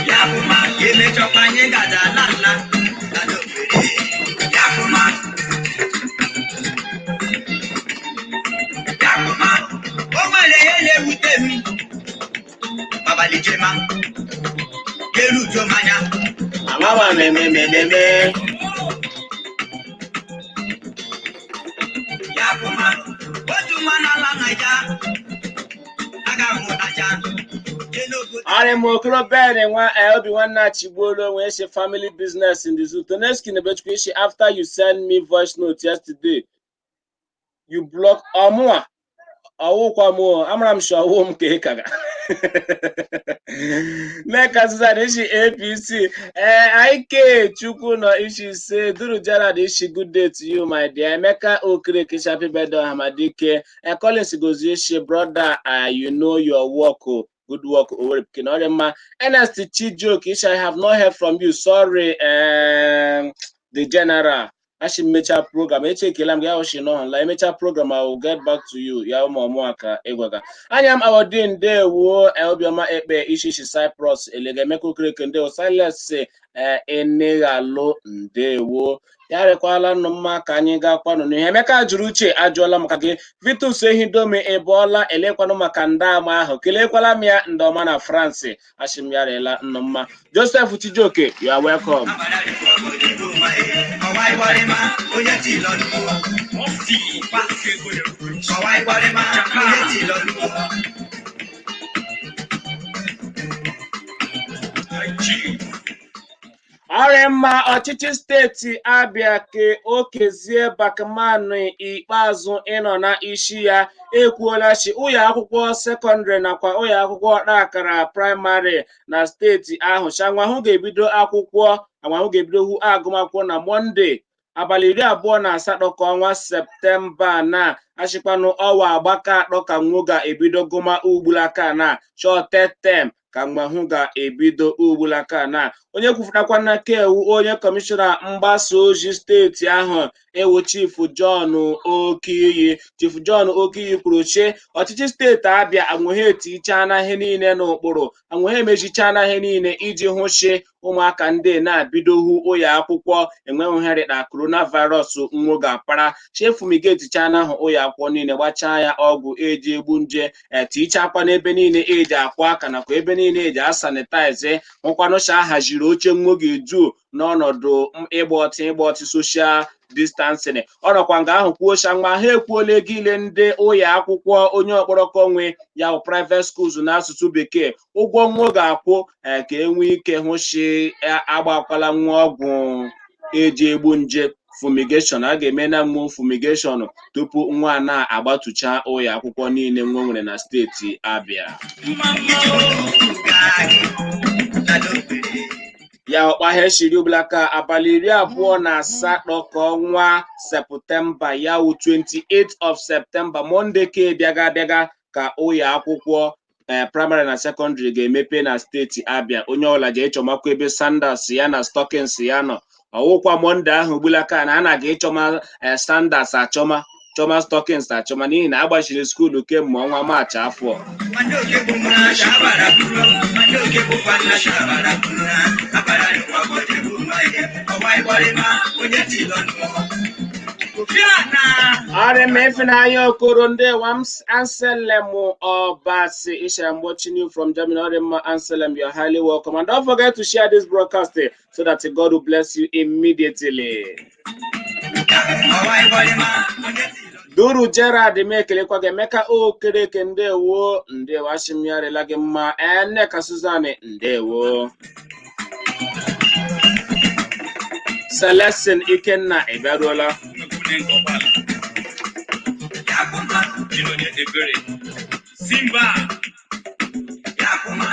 Ya bụ ma emechọkwa anyị gaja ala ala ya bụ ma ya bụ ma o nwere ihe na-ewute m abalị jema elu ujo mmanya. Amama na-eme. Ya bụ ma otu nwa n'ala Naija aga m aja jee n'obodo. Arị m okoro Ben nwa obi nwanne achigbuola onwe isi family business in the zoo. Toneski Nebechukwu isi, after you send me voice note yesterday, you block ọmụa ọwụkwa m o, amara m shi ọwụ m ka ị kaga Nneka Susan isi APC. Ee, Ik Chukwu nọ isi se Duru Gerald isi, good day to you, my dear. Emeka Okereke, happy birthday Ọhamadike. Collins Gozie isi, brother, you know your work o. Good work, Owerri Pikin. Ọ dị mma. Ernest Chijioke isi, I have not heard from you, sorry. The general ashi mmecha program echekela m gị ahụ shi nọ online emecha program, I will get back to you. Ya ụmụ ọmụ aka ịgwaga anya m awọdị. Ndewo. Obiọma Ekpe ishishi Cyprus Elega. Emeka Okereke, ndewo. Silas Eneghalụ, ndewo. Ya rekwala nnụ mma ka anyị gakwanụ n'ihe. Emeka jụrụ uche ajụọla maka gị. Vitus Ehidomi, ịbụọla elekwanụ maka ndị ama ahụ, kelekwala m ya ndị ọma na France. Asị m ya rela nnụ mma. Joseph Chijioke, you are welcome. Ọwa ìwọlé onye tí lọ lù ọwa ìwọlé onye tí lọ lù. Ọrịa mma. Ọchịchị steeti Abịa ke Okezie Bakmanụ ikpeazụ ịnọ na isi ya ekwuola chi ụlọ akwụkwọ sekọndịrị nakwa ụlọ akwụkwọ ọta praịmarị na steeti ahụ chanwahụ ga-ebido akwụkwọ, anwahụ ga-ebido hu agụmakwụkwọ na Mọnde abalị 28 ka ọnwa Septemba na achịkwanụ ọwa agbaka atọ ka nwo ga-ebido gụma ugbulaka na chọọ tetem ka mgbahụ ga-ebido ugbulaka na onye kwufụtakwa na kewu onye kọmishọna mgbasa ozi steeti ahụ ewu Chief John Okiyi. Chief John Okiyi kwuru chi ọchịchị steeti Abịa anwụghị etichana ihe niile n'ụkpụrụ, anwụghị emechichana ihe niile iji hụ chi ụmụaka ndị na-abidohu ụlọ akwụkwọ enweghị ohere na coronavirus nwo ga-apara chefumigetichana ahụ ụlọ akwụkwọ niile, gbachaa ya ọgwụ eji egbu nje, etichakwa n'ebe niile eji akwa aka nakwa ebe niile eji asanitize, hụkwanụcha ahaziri oche nwo ga-edu n'ọnọdụ ịgba ọtị social distancing. Ọ nọkwa nga ahụ kwuo sha nwa ha ekwuola ego ile ndị ụlọ akwụkwọ onye ọkpọrọkọ nwe ya bụ private schools n'asụsụ Bekee, ụgwọ nwa ga-akwụ ka e nwee ike hụ shi agbakwala nwa ọgwụ eji egbu nje, fumigation. A ga-eme na mmụọ fumigation tupu nwa a na-agbatucha ụlọ akwụkwọ niile nwa nwere na steeti Abịa. Ya ọkpaghe shiri ka abalị 28 ka ọnwa Septemba, ya wụ 28 of September, Monday ka bịaga abịaga, ka ụlọ akwụkwọ praịmarị na sekọndịrị ga-emepe na steeti Abịa. Onye ọbụla ji ịchọmakwa ebe sandals ya na stockings ya nọ. Ọwụkwa Monday ahụ gbulaka na a na-aga ịchọma sandals, achọma chọma stockings achọma, n'ihi na agbachiri school kemgbe ọnwa Maachị afọ. Nwanne oke bụ mma shabara buru, nwanne oke bụkwa nna shabara buru, abara n'ụwa bụ nwa ihe ọwa ịgbarịma onye tilọnụ Ofiana. Ọrịa Okoro, ndewo. Anselm Obasi Isha, I'm watching you from Germany. Ọrịa Anselm, you're highly welcome. And don't forget to share this broadcast so that God will bless you immediately. Ọwa ịgbarịma onye tilọnụ. Duru Gerard m ekelekwa gị. Emeka Okereke, ndewo, ndewo. Ashim ya arịla gị mma. Nneka Suzanne, ndewo. Celestin Ikenna, ị bịaruola. Yakuma. Simba. Yakuma.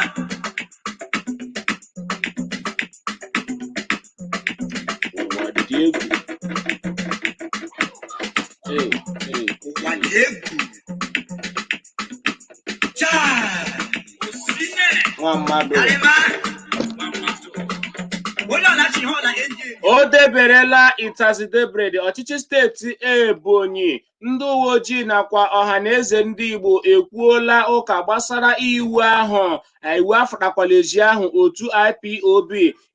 Ụwa dị egwu. Ee, ee. Ụwa dị egwu. Chai. Osine. Nwa mmadụ. Arịma. Onye ọla chi ha ọla eji. O deberela itazidebred ọchịchị steeti Ebonyi, ndị uwe ojii nakwa ọha na eze ndị Igbo ekwuola ụka gbasara iwu ahụ, iwu afụtakwala ezi ahụ otu IPOB,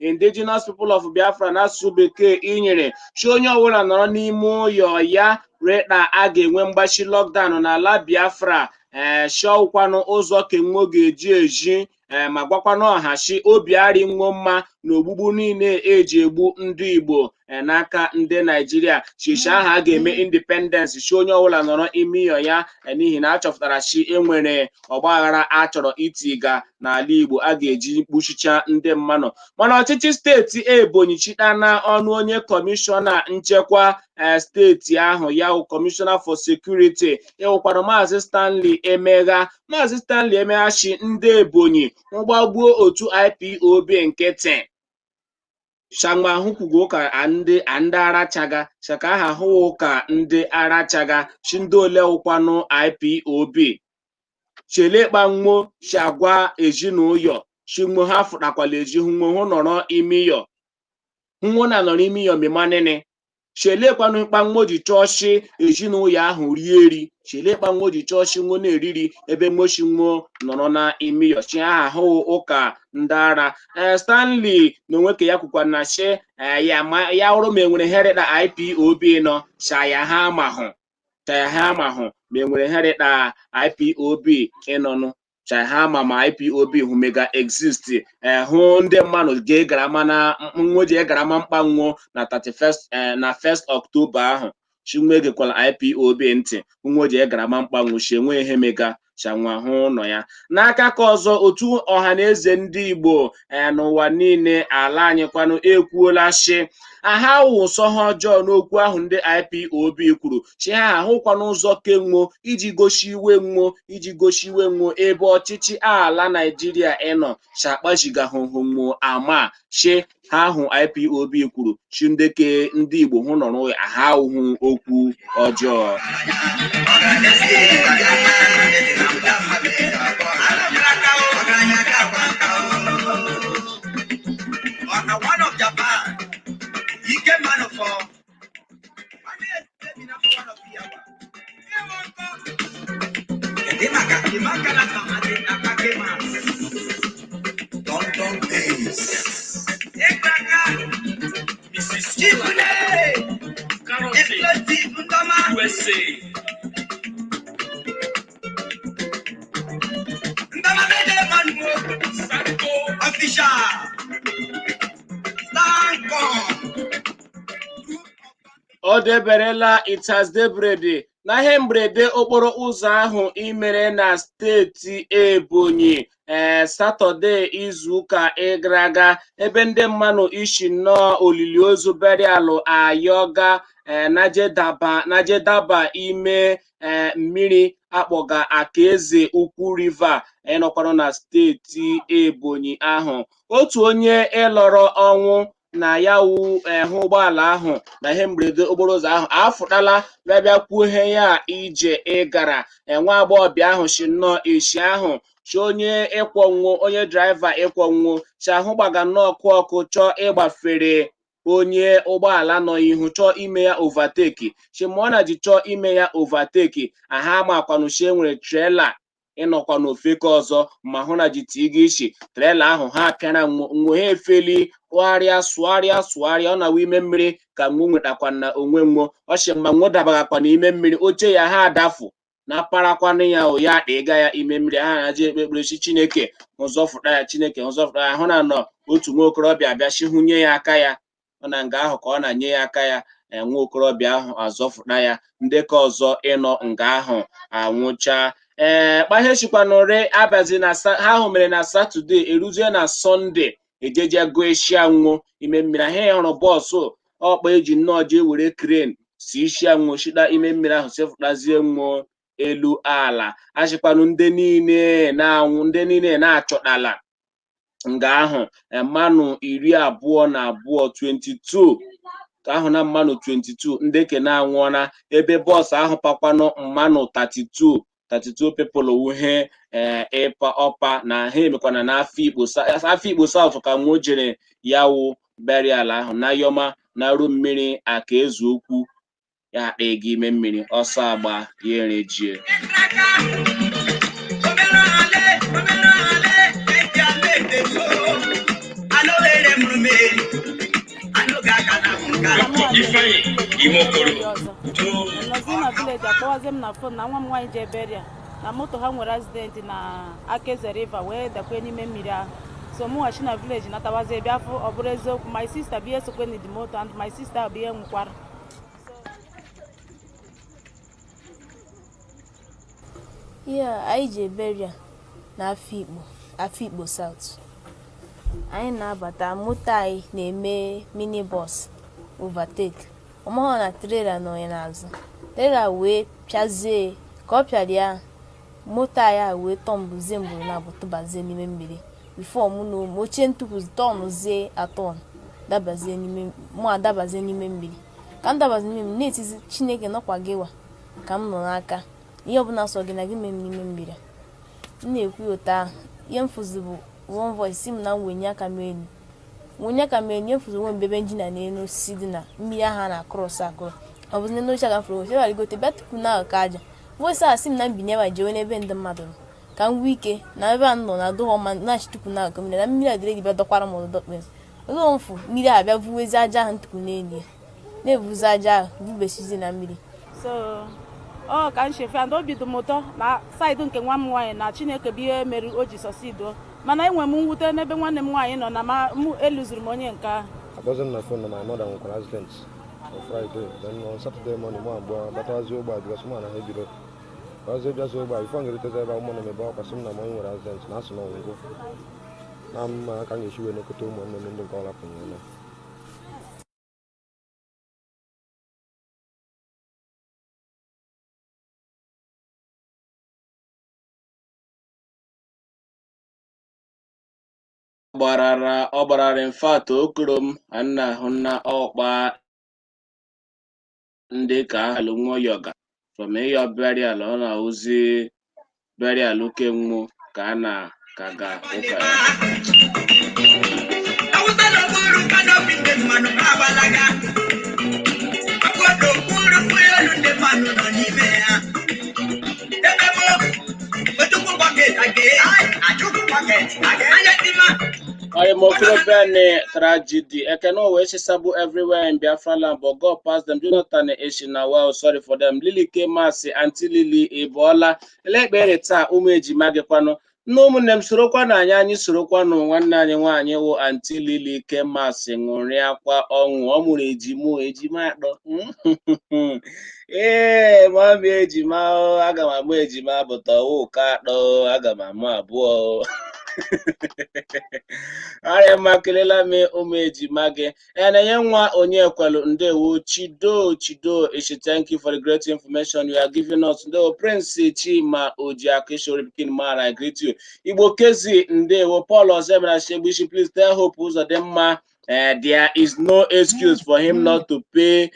Indigenous People of Biafra n'asụsụ Bekee, inyere chi onye ọbụla nọrọ n'ime ụyọ ya reta a ga-enwe mgbachi lockdown n'ala Biafra. Ee, shọwụkwanụ ụzọ kenwo ga-eji eji ee ma gwakwanụ ọha shi obi arị nwo mma na ogbugbu niile eji egbu ndị Igbo n'aka ndị Naijiria. Shishi ahụ a ga-eme independence, shi onye ọbụla nọrọ ime iyo ya, n'ihi na a chọpụtara shi enwere ọgbaghara a chọrọ itiga n'ala Igbo a ga-eji kpuchicha ndị mmanụ. Mana ọchịchị steeti Ebonyi chitana ọnụ onye kọmishọna nchekwa steeti ahụ, ya wụ Commissioner for Security, ịwụkwanụ Maazị Stanley Emegha. Maazị Stanley Emegha shi ndị Ebonyi mgbagbuo otu IPOB nkịtị shangma hụkwugo ụka ndị ndị arachaga shaka aha hụ ụka ndị arachaga shi ndị ole wụkwanụ IPOB chelekpa nwo shagwa ezinụlọ shingmo ha fụtakwala ezi hụnwo hụ nọrọ ime iyo nwo na nọrọ ime iyo mimanini chelekwanụ mkpa nwo ji chọọ shi ezinụlọ ahụ rie eri, chelekpa nwo ji chọọ shi nwo na-eriri ebe nwoshi nwo nọrọ na ime iyo chi aha hụ ụka ndị ara. Ee, Stanley na onwe ka ya kwukwa na shi ya ma ya hụrụ ma enwere herịta IPOB nọ shaya ha amahụ, shaya ha amahụ ma enwere herịta IPOB ịnọnụ, shaya ha ama ma IPOB hụ mega exist. Ee, hụ ndị mmadụ ga-egarama na nwo ji egarama mkpa nwo na 31st na 1st October ahụ chinwe gekwala IPOB ntị nwo ji egarama mkpa nwo shi enwe ihe mega shanwa hụ nọ ya. N'aka ka ọzọ, otu ọha na eze ndị Igbo n'ụwa niile ala anyị kwanụ ekwuola shi aha wụsọ ha ọjọọ n'okwu ahụ ndị IPOB kwuru, chi ha ahụkwana ụzọ kenwo iji gosi iwe nwo ebe ọchịchị ala Naijiria ịnọ shakpachigahụhụ ama shi ha ahụ IPOB kwuru chi ndeke ndị Igbo hụ nọrọ ha ahụhụ okwu ọjọọ. Ọgaranya ga-agba nka o. Ọka one of Japan. Ike mmanụ fọ. Nwanne ya bi na one of Iyawa. Ịmaka ịmaka na tamale na kakema. Don days. Ịgbaka. Mrs. Chibule. Carroty. Explosive Ndoma. USA. Ndoma mede manu. Official. Stancom. O deberela. It has debrede na ihe mberede okporo ụzọ ahụ imere na steeti Ebonyi Satọde izuụka gara aga, ebe ndị mmanụ ishi nnọọ olili ozu burial ayọga najedaba ime mmiri akpọga Akaeze Ukwu River ịnọkwanụ na steeti Ebonyi ahụ. Otu onye ịlọrọ ọnwụ na ya wu hụ ụgbọala ahụ na ihe mberede okporo ụzọ ahụ afụtala bịa bịa kwuo ihe ya ije ịgara. Nwa agbọghọbịa ahụ si nnọọ esi ahụ chi onye ịkwọnwụ, onye driver ịkwọnwụ chi ahụ gbaga nnọọ ọkụ ọkụ, chọọ ịgbafere onye ụgbọala nọ ihu, chọọ ime ya overtake. Chi ma ọ na ji chọọ ime ya overtake aha amakwanụ chi enwere trailer ịnọkwa n'ofeke ọzọ, ma hụ na ji tiga isi trailer ahụ ha pịara nwo nwo, ha efeli kpụgharịa sụgharịa sụgharịa ọ na-awa ime mmiri ka nwo nwetakwa na onwe nwo ọchị ma nwo dabagakwa n'ime mmiri oche ya ha adafụ na parakwanụ ya o ya akpa ịga ya ime mmiri. Ha na-aja ekpe ekpere chi Chineke nzọfụta ya, Chineke nzọfụta ya. Hụ na nọ otu nwa okorobịa abịa chihunye ya aka ya, ọ na nga ahụ ka ọ na-nye ya aka ya. Nwa okorobịa ahụ azọfụta ya, ndị ka ọzọ ịnọ nga ahụ anwụcha. Kpahechikwanụrị abazi na ha ahụ mere na Satọde, eruzie na Sọnde ejeje gụọ isi anwụ ime mmiri ahụ. Hụrụ bọọsụ ọkpa eji nnọọ jee were crane si isi anwụ shita ime mmiri ahụ sefụtazie nwụọ elu ala. Achịkwanụ ndị niile na-anwụ, ndị niile na-achọtala nga ahụ mmanụ 22, 22 ka ahụ na mmanụ 22 ndị ke na-anwụọna, ebe bọọsụ ahụ pakwanụ mmanụ 32, 32 people wuhe ịpa ọpa na ha emekwana na Afikpo South ka nwo jere ya wụ burial ahụ na yọma na ru mmiri aka ezu okwu ya akpa ego ime mmiri ọsọ agba ya erejie. Dr. Ifeanyi Imokoro. Nọzi na village akpọwazie m na phone na nwa m nwaanyị jee beria na moto ha nwere accident na Akeze River wee dakwe n'ime mmiri ahụ. So mụghachi na village natawazie bịa fụ ọ bụrụ eziokwu, my sister bụ ihe sokwe na the moto and my sister bụ ihe nwụkwara. Ihe a anyị ji beria na Afikpo, Afikpo South. Anyị na-abata, moto anyị na-eme minibus overtake. Ọmahụ na trailer nọ ya n'azụ. Trailer wee pịazie ka ọ pịara ya, moto anyị a wee tọmbụzie mgboro na abụtụbazie n'ime mmiri. Before mụ na ụmụ ochie ntụpụ tọnụzie atọn dabazie n'ime, mụ adabazie n'ime mmiri. Ka m dabazie n'ime mmiri na-etizi Chineke nọkwa gịwa ka m nọ n'aka. Ihe ọbụla sọ gị na gị mee m n'ime mmiri. M na-ekwu ya ụtọ ahụ, ihe m fụzi bụ one voice si m na m wenye aka m elu. Wenye aka m elu, ihe m fụzi onwe m ebe njina n'elu osisi dị na mmiri ahụ a na-akụrọsị akụrọ. Ọ bụzi n'elu osisi a ka m fụrụ onwe m, ebe bịa tupu na ka aja. Voice a sị m na m binye ebe a jewe n'ebe ndị mmadụ nọ ka m nwee ike na ebe a m nọ na adụghọ mma na-achị tupu na akụ mmiri na mmiri a dịrị gị bịa dọkwara m ọdọ dọkpere. Oge m fụ mmiri a bịa vuwezi aja ahụ ntụpụ n'elu ya na-evuzi aja ahụ vubesizi na mmiri. So ọ ka m chefe and obi dị m ụtọ na side nke nwa m nwaanyị na Chineke bụ ihe mere o ji sọsido, mana enwe m mwute n'ebe nwanne m nwaanyị nọ na ma mụ eluzuru m onye nke ahụ. Akpọzi m na phone na my mother nwekwara accident on Friday. Then on Saturday morning, mụ abụọ batawazi ogbe a because mụ na ha ebiro. Bazie bịazi ogbe a before m ga-erutezi ebe a, ụmụnne m ebe akwa sị m na m onye nwere accident na asị na ọgwụgwụ na mma ka m ga-esi wee nekọta ụmụnne m ndị nke ọ rapụnyere na. Gbarara ọ gbarara infact okoro m anna ahụ na ọkpa ndị ka alụ nwoyoga from ịyọ burial ọ na-awụzi burial kenwo ka a na ka ga ụka ya. Awụsa na okpuru kanopi ndị mmanụ agbalaga. Akwado okpuru ụgbọelu ndị mmanụ nọ n'ime ya. Ebe m Ojukwu bucket age, Ajukwu bucket age, anya dị mma. Oimokrobene tragedy. Ekene Owe everywhere in Biafra land, but God pass them. Jonathan Eshina, well, sorry for them. Lily K. Masi, Auntie Lily, Ebola. Elekpere taa ụmụ ejima gị kwanụ. Nne, ụmụnne m, sorokwa na anyị sorokwanụ nwanne anyị nwaanyị wụ Aunty Lily Kemas ṅụrịakwa ọṅụ. Ọ mụrụ ejima, ejima atọ. Ee, mummy, ejima o, aga m amụ ejima bụta ọwụ ụka atọ, aga m amụ abụọ. Arịa mma, kelela m ụmụ ejima gị. Na-enye nwa onye ekwelu. Ndewo. Chido Chido Ishi, thank you for the great information you are giving us. Ndewo. Prince Chima Ojiako Ishori Pikin man, I greet you. Igbo Kezi, ndewo. Paul Ozemena Shegbishi, please tell Hope Uzodimma there is no excuse for him not to pay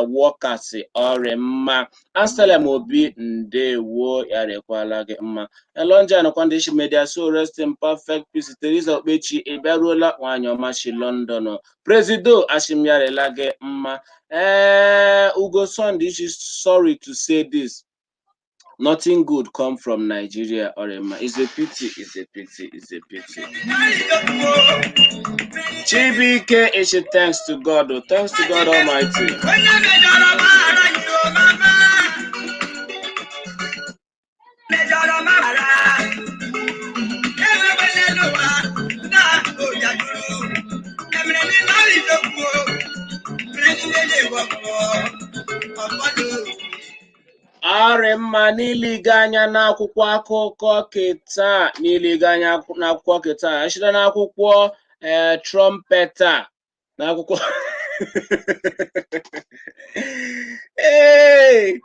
workers. Ọrịa mma. Anselm Obi, ndewo, ya rekwala gị mma. Elonja Nkwandị Media, so rest in perfect peace. Teresa Okpechi, ị bịaruola, nwaanyị ọma shi London. Presido Ashimyarela gị mma. Ee, Ugo Sunday, sorry to say this, nothing good come from Nigeria. Ọrịa, it's a pity, it's a pity, it's a pity. Chibike Ishi, thanks to God, oh, thanks to God Almighty. Onye mejọrọ maghara yi o mama. Mejọrọ maghara. Enwekwala n'ụwa na ojajuru. Emere ní lórí ìjókòó. Mere ní lélẹ̀ wọ̀pọ̀. Ọ̀pọ̀lọpọ̀. Arị mma, n'iliga anya n'akwụkwọ akụkọ keta, n'iliga anya n'akwụkwọ keta, esite n'akwụkwọ ee Trumpeter, n'akwụkwọ ee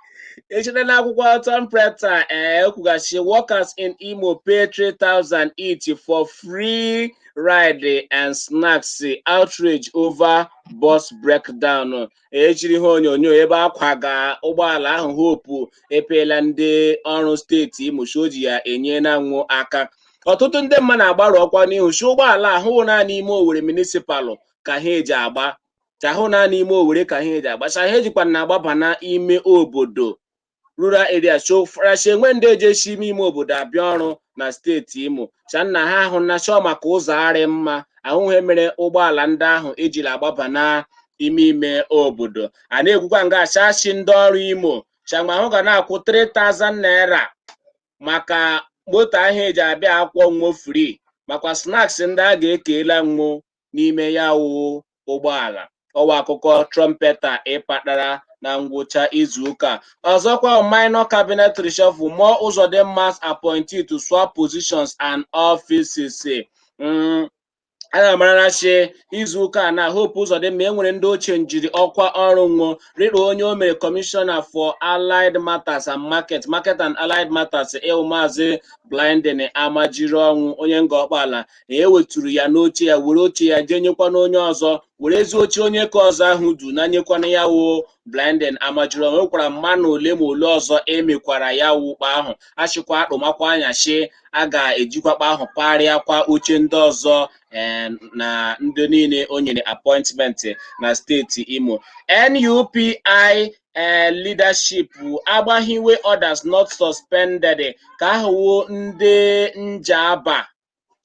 esite n'akwụkwọ Trumpeter, ee ekwughachi, workers in Imo pay 3000 each for free ride and snacks, outrage over bus breakdown. Ejiri ihe onyonyo ebe akwaga ụgbọala ahụ Hope epeela ndị ọrụ steeti Imo ji ya enye na nwụ aka. Ọtụtụ ndị mmadụ na-agbarụ ọkwa n'ihu si ụgbọala ahụ naanị ime Owerri municipal ka ha eji agba, ka ahụ naanị ime Owerri ka ha eji agba, sa ha ejikwa na agbaba na ime obodo, rural area. So frashi enwe ndị ejeshi ime ime obodo abịa ọrụ na steeti Imo, cha nna ha ahụ na chọọ maka ụzọ arị mma ahụghị mere ụgbọala ndị ahụ ejiri agbaba na ime ime obodo. A na-ekwukwa nga achachi ndị ọrụ Imo changma ahụ ga na-akwụ 3000 naira maka moto ahụ eji abịa akwụkwọ nwo free, makwa snacks ndị a ga-ekela nwo n'ime ya wụ ụgbọala. Ọwa akụkọ Trumpeter ịkpatara na ngwụcha izuụka. Ọzọkwa, minor cabinet reshuffle, more Uzodimma's appointee to swap positions and offices. A na-amara chi izuụka a na Hope Uzodimma enwere ndị ochie njiri ọkwa ọrụ nwo rịkpa onye o mere Commissioner for Allied Matters and Market, Market and Allied Matters, ịwụ Maazị Blindin Amajiri ọnwụ onye nga ọkpala. Eweturu ya n'oche ya, were oche ya jee nyekwa n'onye ọzọ, were ezi oche onye ka ọzọ ahụ du na nyekwana ya wụ Blindin Amajiri ọnwụ. Nwekwara mmanụ ole ma ole ọzọ emekwara ya wụkpa ahụ achịkwa akpụmakwa anya shi a ga-ejikwakpa ahụ parịakwa oche ndị ọzọ na ndị niile o nyere appointment na steeti Imo. NUPI leadership agbahiwe others not suspended, ka ahụwo ndị njaba,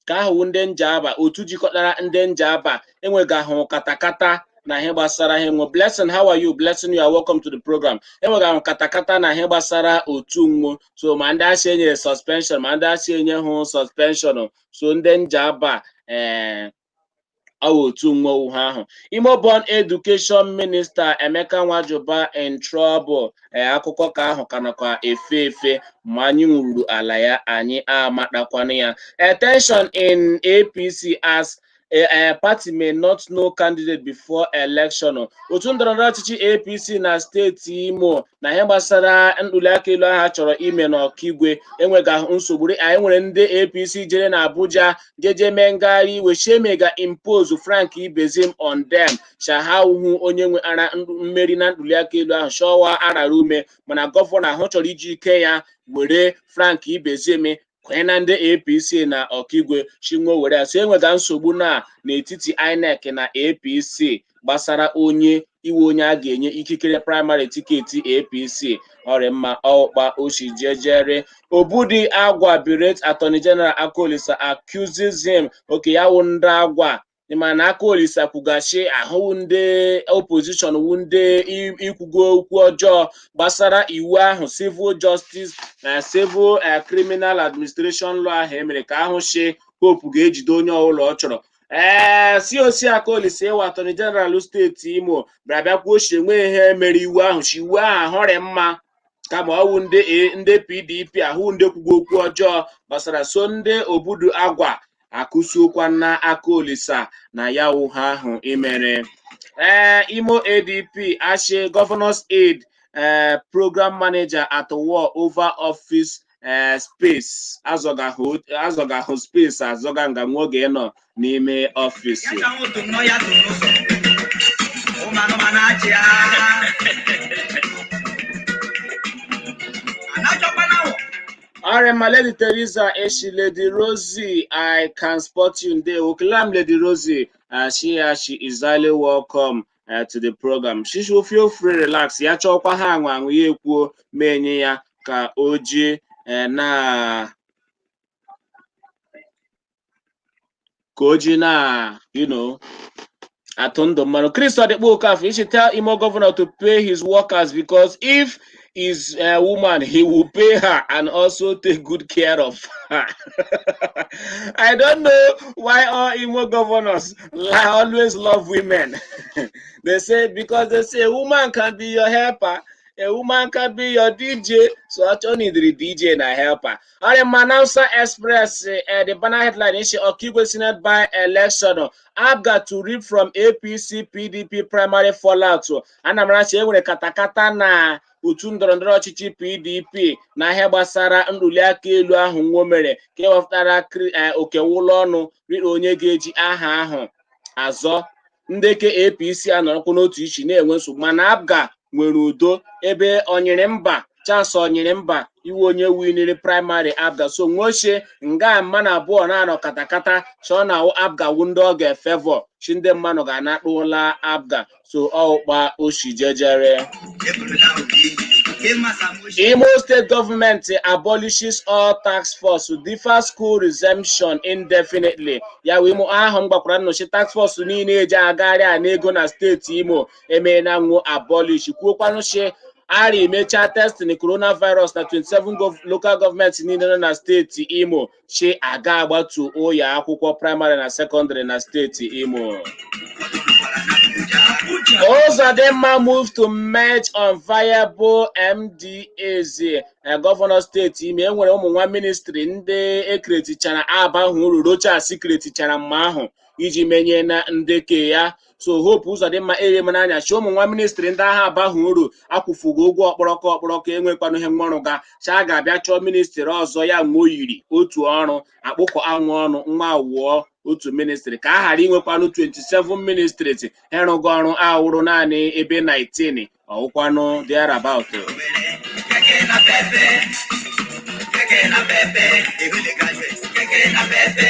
ka ahụwo ndị njaba, otu jikọtara ndị njaba enwegahụ katakata na ihe gbasara ihe nwo. Blessing, how are you? Blessing, you are welcome to the program. Enwegahụ katakata na ihe gbasara otu nwo, so ma ndị asị enyere suspension, ma ndị asị enye hụ suspension, so ndị njaba ee ọwụ otu nwowu ha ahụ. Imo born Education Minister Emeka Nwajuba in trouble. Ee, akụkọ ka ahụ ka nakwa efe efe, ma anyị nwururu ala ya, anyị amatakwana ya. Tension in APC as a party may not know candidate before election. Otu ndọrọndọrọ ọchịchị APC na steeti Imo na ihe gbasara ntuliaka elu ahụ chọrọ ime n'Ọkigwe enweghị nsogbu. Anyị nwere ndị APC jere na Abuja jeje mee ngagharị iwe, shemega impose Frank Ibezim on them, shahauhu onye nwe ara mmeri na ntuliaka elu ahụ shọwa arara ume, mana gọvanọ ahụ chọrọ iji ike ya were Frank Ibezim kwenye na ndị APC na Ọkigwe chinwo were ya. So enwega nsogbu na n'etiti INEC na APC gbasara onye iwe onye a ga-enye ikikere primary ticket APC. Ọrịa mma, ọkpa oshi jejere. Obudi Agwa berate Attorney General Akolisa, accuses him. Oke ya wụ ndị agwa. Ịma na aka Olisa kwugachi ahụ ndị opposition wu ndị ikwugo okwu ọjọọ gbasara iwu ahụ, civil justice na civil criminal administration law ahụ emere ka ahụ shi Hope ga-ejide onye ọbụla ọ chọrọ. Ee, COC Akaolisa ịwa Attorney General steeti Imo bịara bịa kwuo shi enwe ihe mere iwu ahụ, shi iwu ahụ ahụrị mma, kama ọwụ ndị ndị PDP ahụ ndị kwugo okwu ọjọọ gbasara. So ndị obodo agwa akụsiokwa na aka Olisa na ya wụ ha ahụ imere. Ee, Imo ADP ashi Governor's Aid program manager at war over office space, azọgahụ azọgahụ space, azọga nga nwa oge nọ n'ime ọfịs. Ya ka nwụtụ nnọọ ya tụrụ n'ụzọ. Ụmụ anụmanụ achị ya. Anachọkwana awọ. All right, my Lady Teresa Eshi, Lady Rosie, I can spot you there. Oklam Lady Rosie, she is highly welcome to the program. She should feel free, relax. Ya chọkwa ha anwa anwụ ya ekwuo ma enye ya ka o ji na ka o ji na atụ ndụ mmanụ. Chris Odikpo Okafor, he should tell Imo governor to pay his workers, because if is a woman, he will pay her and also take good care of her. I don't know why all Imo governors always love women. They say because they say a woman can be your helper, a woman can be your DJ. So actually the DJ na helper. All the Manausa Express, the banner headline is Okigwe Senate by election. APGA to reap from APC PDP primary fallout. Anamra sị enwere katakata na otu ndọrọndọrọ ọchịchị PDP na ihe gbasara ntuliaka elu ahụ nwo mere ka ewepụtara okewụlọ ọnụ riri onye ga-eji aha ahụ azọ. Ndị ke APC anọrọkwa n'otu ichi na-enwe nsogbu, mana APGA nwere udo ebe onyere mba Charles onyere mba iwe onye winiri primary APGA. So nwochie nga mmanụ abụọ na-anọ katakata chọọ na APGA wu ndị ọ ga-efevọ chi ndị mmanụ ga-anakpụla APGA. So ọụkpa oshi jejere. Eburula obi. Ịmasa moshi. Imo State government abolishes all task force, defer school resumption indefinitely. Ya wee Imo ahụ m gbakwara nnọchi task force niile eji agagharị a n'ego na steeti Imo emeela nwụ abolish, kwuokwanụ shi ara emechaa testing coronavirus na 27 local government niile nọ na steeti Imo, chi aga agbatu ụlọ akwụkwọ praịmarị na sekọndịrị na steeti Imo. Uzodimma move to merge unviable MDAs. Gọvanọ steeti Imo enwere ụmụ nwa ministri ndị ekretichara abahụ uru Rochas kretichara mma ahụ iji menye na ndeke ya. So Hope Uzodimma ere anya chi ụmụ nwa ministri ndị agha abahụ uru akwụfugo ụgwọ ọkpọrọkọ ọkpọrọkọ enwekwanụ ihe nwarụ ga cha ga-abịa chọọ ministri ọzọ ya nwe oyiri otu ọrụ akpụkọ anwụ ọnụ nwa wụọ otu ministri ka a ghara inwekwanụ 27 ministries ịrụgo ọrụ awụrụ naanị ebe 19 ọwụkwanụ thereabout. Keke na pepe. Keke na pepe. Ebule graduate. Keke na pepe.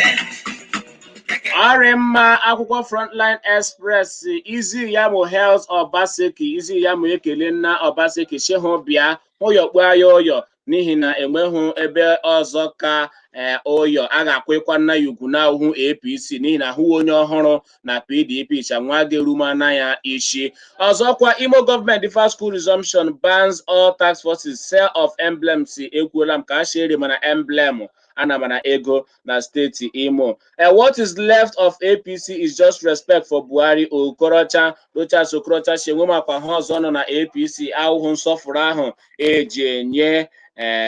Ọrị mma, akwụkwọ Frontline Express, Izi Yamo Health Obaseki, Izi Yamo ekele nna Obaseki shihụ bịa hụyọkpu ya ụyọ n'ihi na enweghị ebe ọzọ ka ụyọ a ga-akwụkwa nna ya ugwu na ahụhụ APC n'ihi na ahụghị onye ọhụrụ na PDP chanwa ga-erumana ya isi. Ọzọkwa, Imo gọọmenti defers school resumption, bans all task forces, sale of emblems. Ekwuola m ka a shere mana emblem anamana ego na steeti Imo. What is left of APC is just respect for Buhari, Okorocha. Rochas Okorocha si enwe makwa ha ọzọ nọ na APC ahụhụ nsọfụrụ ahụ eji enye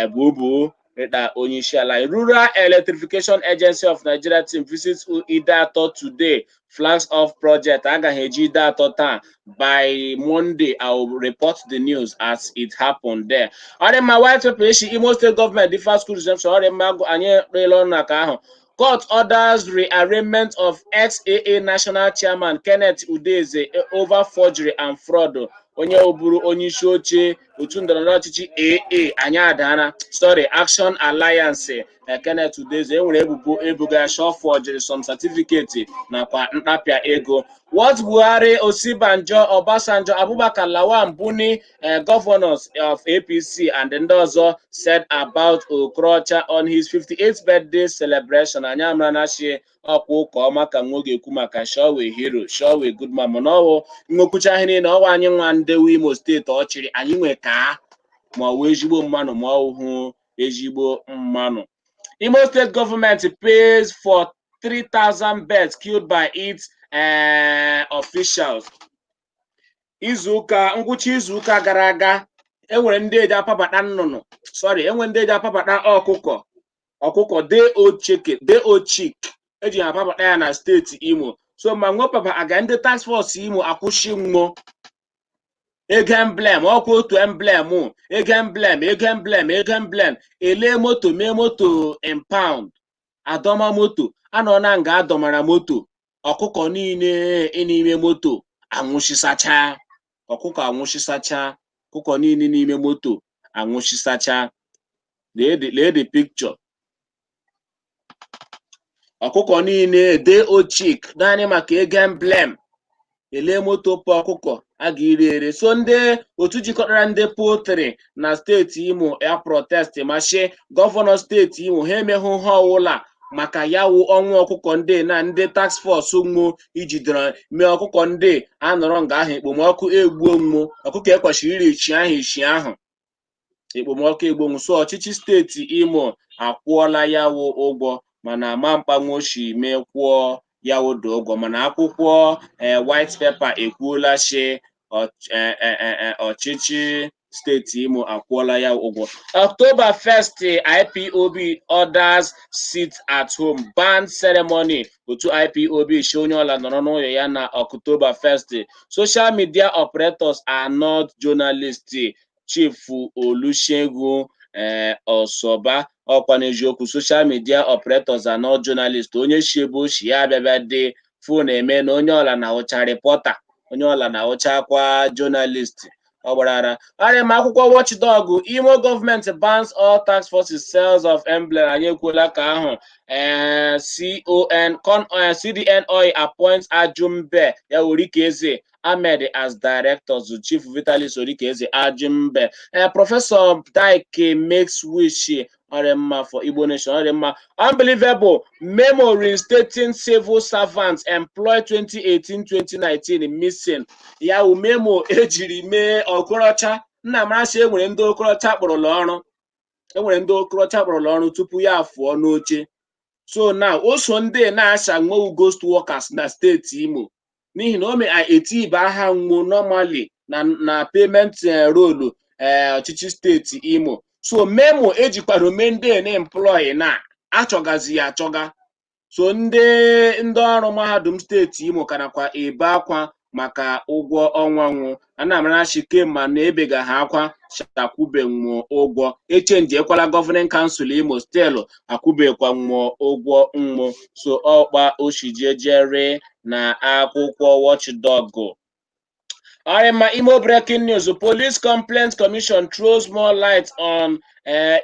bubu rịta onyeisiala. Rural Electrification Agency of Nigeria team visits Ideato today, flags off project. Agaghị eji Ideato taa. By Monday I will report the news as it happened there. Ọ dị mma, white paper isi Imo State government defer school resumption. Ọ dị mma, anyị rịla ọnụ na ka ahụ. Court orders rearraignment of ex-AA national chairman Kenneth Udeze over forgery and fraud. Onye bụrụ onye isi oche otu ndọrọndọrọ ọchịchị AA anyị adana, sorry, Action Alliance. Kenneth Udeze enwere ebubo ebuga shọ forgery some certificate nakwa mkpapịa ego. What Buhari, Osibanjo, Obasanjo, Abubakar Lawan, Buni, governors of APC and ndị ọzọ said about Okorocha on his 58th birthday celebration. Anyị amara na shi ọkwa ụka ọma ka nwo ga-ekwu maka showe hero, showe good man, mana ọwụ nwekwucha ihe niile ọwa anyị nwa ndewo Imo Steeti ọ chịrị anyị nwe ka ma ọ wụ ezigbo mmanụ ma ọ hụ ezigbo mmanụ. Imo State government pays for 3,000 birds killed by its officials. Izuụka ngwụcha izuụka gara aga, enwere ndị eji apabata nnụnụ, sorry, enwere ndị eji apabata ọkụkọ, ọkụkọ day old chicken, day old chick, eji ha apabata ya na steeti Imo. So ma nwepaba aga ndị task force Imo akwụsị nwo ego emblem, ọkwa otu emblem, ego emblem, ego emblem, ego emblem, ele moto, mee moto impound, adọma moto anọ na nga adọmara moto, ọkụkọ niile n'ime moto anwụchisacha, ọkụkọ anwụchisacha, ọkụkọ niile n'ime moto anwụchisacha. Lee the picture, ọkụkọ niile day old chick, naanị maka ego emblem, ele moto pụ ọkụkọ a ga-ere ere. So ndị otu jikọtara ndị poultry na steeti Imo ya protest ma shie gọvanọ steeti Imo ha emeghụ ha ọwụla maka ya wụ ọnwụ ọkụkọ ndị na ndị task force nwo ijidere mee ọkụkọ ndị anọrọ nga ahụ ekpomọkụ egbuo nwo ọkụkọ ekwesịrị iri echi ahụ, echi ahụ ekpomọkụ egbuo nwo. So ọchịchị steeti Imo akwụọla ya wụ ụgwọ, mana ama mkpanwoshi mee kwụọ ya wụdo ụgwọ, mana akwụkwọ white paper ekwuola shi ọchịchị steeti Imo akwụọla ya ụgwọ. October 1st, IPOB orders sit at home ban ceremony. Otu IPOB shi onye ọla nọrọ n'ụlọ ya na October 1st. Social media operators are not journalists, Chief Olusegun Osoba. Ọkwa n'eziokwu, social media operators are not journalists. Onye shi ebe oshi ya abịabịa dị phone eme na onye ọla na-awụcha reporter, onye ọla na-awụchakwa journalist, ọ gbara ara arịa ma akwụkwọ watchdog. Imo government bans all task forces sales of emblem, anyị ekwuola ka ahụ. Con CDN Oil appoints Ajumbe ya Orikeze Ahmed as directors, Chief Vitalis Orikeze Ajumbe. Professor Dike makes wish ọrịa for Igbo nation, ọrịa mma. Unbelievable memo reinstating civil servants employed 2018-2019 missing. Ya wụ memo ejiri mee Okorocha nna marachi, enwere ndị Okorocha kpọrọla ọrụ, enwere ndị Okorocha kpọrọla ọrụ tupu ya fụọ n'oche. So now o so ndị na-acha nwewu ghost workers na steeti Imo, n'ihi na o me eti ibe aha nwo normally na payment roll ọchịchị steeti Imo. So memo ejikwara ome ndị na-employ na achọgazi ya achọga. So ndị ọrụ mahadum steeti Imo ka nakwa ebe akwa maka ụgwọ ọnwa nwụ anamarachi kemma na ebega ha akwa shakwubenwo ụgwọ echenji ekwala governing council Imo still akwụbekwa nwụọ ụgwọ nwụ. So ọkpa oshijejere na akwụkwọ watchdog. Arima Imo breaking news: Police Complaints Commission throws more light on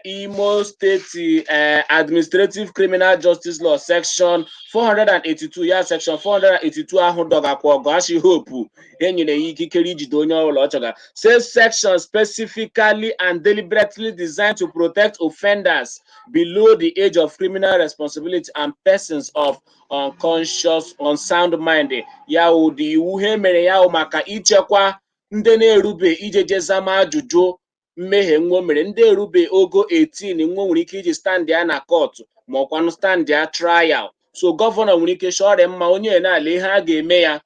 Imo State Administrative Criminal Justice Law Section 482. Ya Section 482 ahụ dọgakwa ọgụ ashi Hope enyere ya ikikere ijide onye ọbụla ọ chọga. Says section specifically and deliberately designed to protect offenders below the age of criminal responsibility and persons of unconscious, unsound mind. Ya wụ iwu ha mere ya wụ maka ichekwa ndị na-erube ijeje zama ajụjụ mmehie nwo mere, ndị erube ogo 18 nwo nwere ike iji stand ya na court ma ọkwanụ stand ya trial. So gọvanọ nwere ike chọọ mma onye na-ala ihe a ga-eme ya,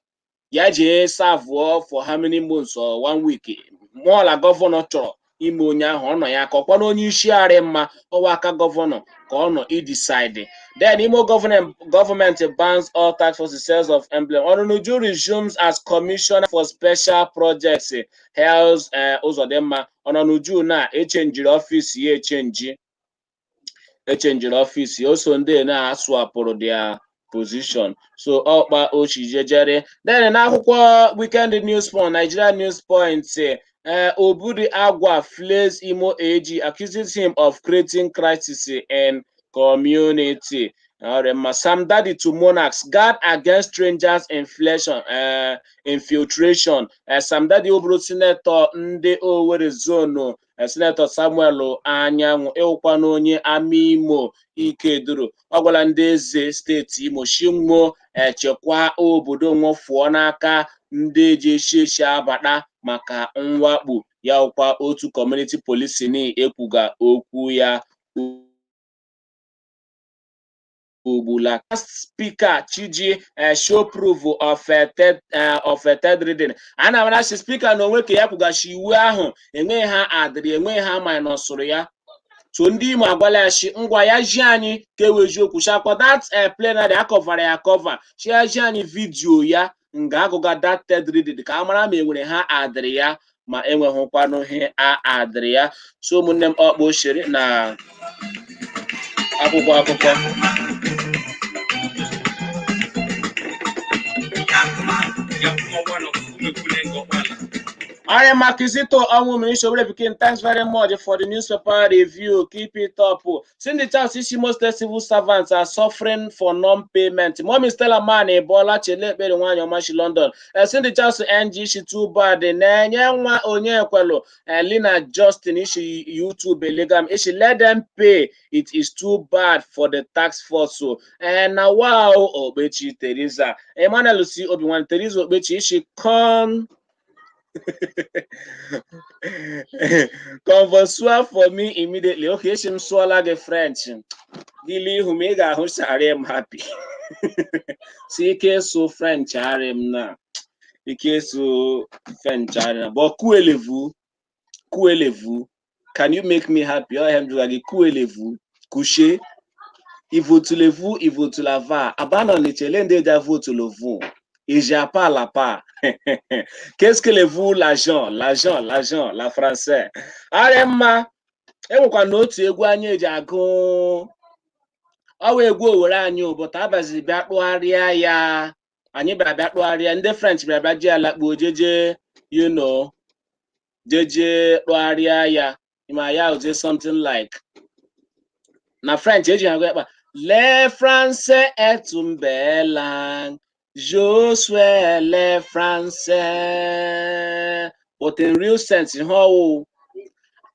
ya jee serve for how many months or one week mụọla gọvanọ chọrọ ime onye ahụ ọ nọ ya ka ọkwanụ onye isi arị mma ọwa aka gọvanọ ka ọ nọ idecide. Then Imo government bans all task forces sales of emblem. Onunuju resumes as commissioner for special projects health. Uzodimma Onunuju na echenjiri ọfịs ya, echenjiri ọfịs ya, o so ndị na-aswapụrụ their position. So ọkpa ochijejere. Then n'akwụkwọ weekend news point, Nigeria News Point, Obudi Agwa flays Imo AG, accuses him of creating crisis in Community. All right, Sam Daddy to monarchs, guard against strangers inflation, infiltration. Sam Daddy oburu Senator ndị Owerri Zone, Senator Samuel Anyanwụ ịwụkwa n'onye ama Imo Ikeduru. Ọ gwara ndị eze steeti Imo shimmo echekwa obodo nwụfụọ n'aka ndị ji eshi eshi abata maka mwakpo ya, wụkwa otu community policing ekwuga okwu ya ugbula. Speaker Chiji show proof of a third, of a third reading. A na-amara si speaker na onwe ka ya kwugachi iwu ahụ enweghị ha adịrị, enweghị ha minusụrụ ya. So ndị Imo agwala ya shi ngwa ya ji anyị ka eweji okwu shakwa that plenary akọvara ya cover shi ya ji anyị video ya nga agụga that third reading ka a mara ma enwere ha adịrị ya ma enweghịkwanụ ihe a adịrị ya. So ụmụnne m, ọkpa oshere na akwụkwọ akụkọ. All right, Makizito Onwumi Pikin, thanks very much for the newspaper review. Keep it up. Cindy Charles, Imo State civil servants are suffering for non-payment. Mommy Stella Man, Ebola, Chele, Ekpere, Nwanyị Ọma, London. Cindy Charles, NG, she too bad. Nenye nwa onye ekwelo. Lina Justin, she YouTube, Elegam. She let them pay. It is too bad for the tax force. So, and now, wow, Obechi Teresa. Emmanuel C. Obi-Wan, Teresa Obechi, she con. Conversua for me immediately. Okay, she sụọla gị French. Gịlị ihu m ị ga-ahụ sarị m happy. Si ike sụ French arị m na. Ike sụ French arị na. But kuelevu, kuelevu. Can you make me happy? Ọ hem jụga gị kuelevu, coucher. Ivotulevu, ivotulava. Abana nichele ndị eja votulevu. Ijapa la pa. Qu'est-ce que le vous, l'argent, l'argent, l'argent, la français? Arị mma, enwekwa n'otu egwu anyị eji agụ ọwa egwu Owere anyị ụbọchị abaziri bịa kpụgharịa ya, anyị bịara bịa kpụgharịa ndị French bịara bịa ji ala kpuo jeje, you know, jeje kpụgharịa ya ma ya oje something like na French eji ha gwa le français est une belle langue. Je suis le français. But in real sense, how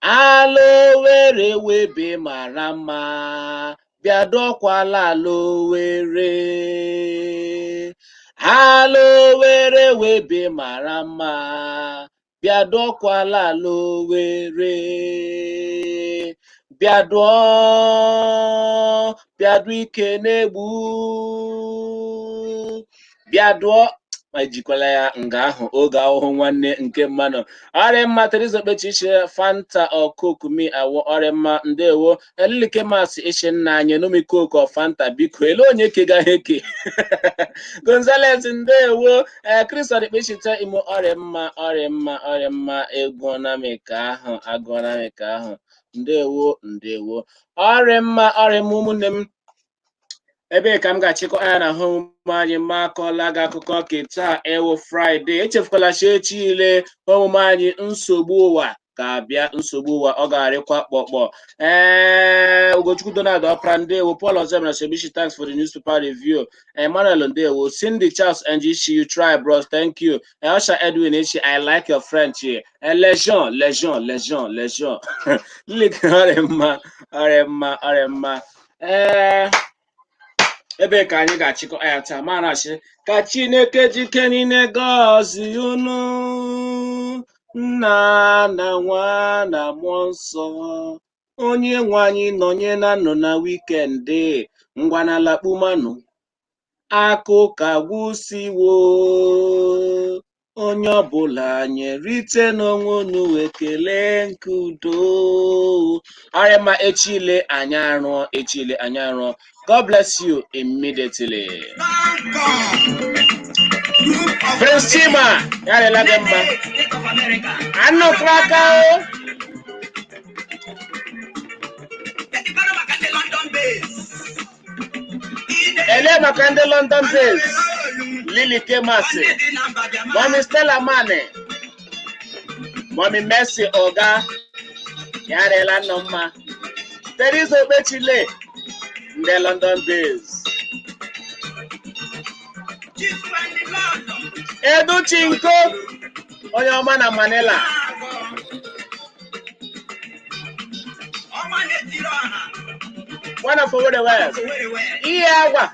alo were webe mara mma, bịa dọkwala alo were. Alo were webe mara mma, bịa dọkwala alo were. Bịa dụọ, bịa dụ ike na-egbu. Bịa dụọ ma ejikwala ya nga ahụ oge ahụhụ nwanne nke mmanụ. Ọrịa mma Teresa Okpechi ishe Fanta or Coke me awọ ọrịa mma ndewo. Elilike masị ishe nna anyị nomi Coke or Fanta biko ele onye kegaghị eke. Gonzales ndewo. Chris Ọdịkpechite imo ọrịa mma ọrịa mma ọrịa mma egwuonamika ahụ agụọnamika ahụ ndewo ndewo ọrịa mma ọrịa mma ụmụnne m. Ebee ka m ga-achịkọ anya na hụ omume anyị ma akọla gị akụkọ ke taa ewu Fraịde. Echefukwala chi echi ile omume anyị nsogbu ụwa ga-abịa, nsogbu ụwa ọ ga-arịkwa kpọkpọ. Ee, Ugochukwu Donald Ọpra ndewo. Paul Ozemena Shebishi, thanks for the newspaper review. Emmanuel ndewo. Cindy Charles NGC, you try bros, thank you. Osha Edwin Ichi, I like your French. Legion, Legion, Legion, Legion. Ọrịa mma ọrịa mma ọrịa mma. Ee, ebe ka anyị ga-achịkọ ya taa ma na-achị ka Chineke jike niile gọzie unu, nna na nwa na mmụọ nsọ. Onye nwe anyị nọnye na nọ na wikendi ngwa na lakpumanụ akụka gwụsiwo, onye ọbụla nyerite n'onwe unu ekele nke udo. Ọrịa mma echile anyị arụọ, echile anyị arụọ. God bless you immediately. Prince Chima, ya rịla gị mma. Anụ kraka o. Ele maka ndị London base. Lily Kemasi, Mommy Stella Mane, Mommy Mercy Oga, ya rịla nnọ mma. Teresa Okpechile, Ndị London base. Edu Chinko, onye ọma na Manila. One of Owerri West. Ihe agwa.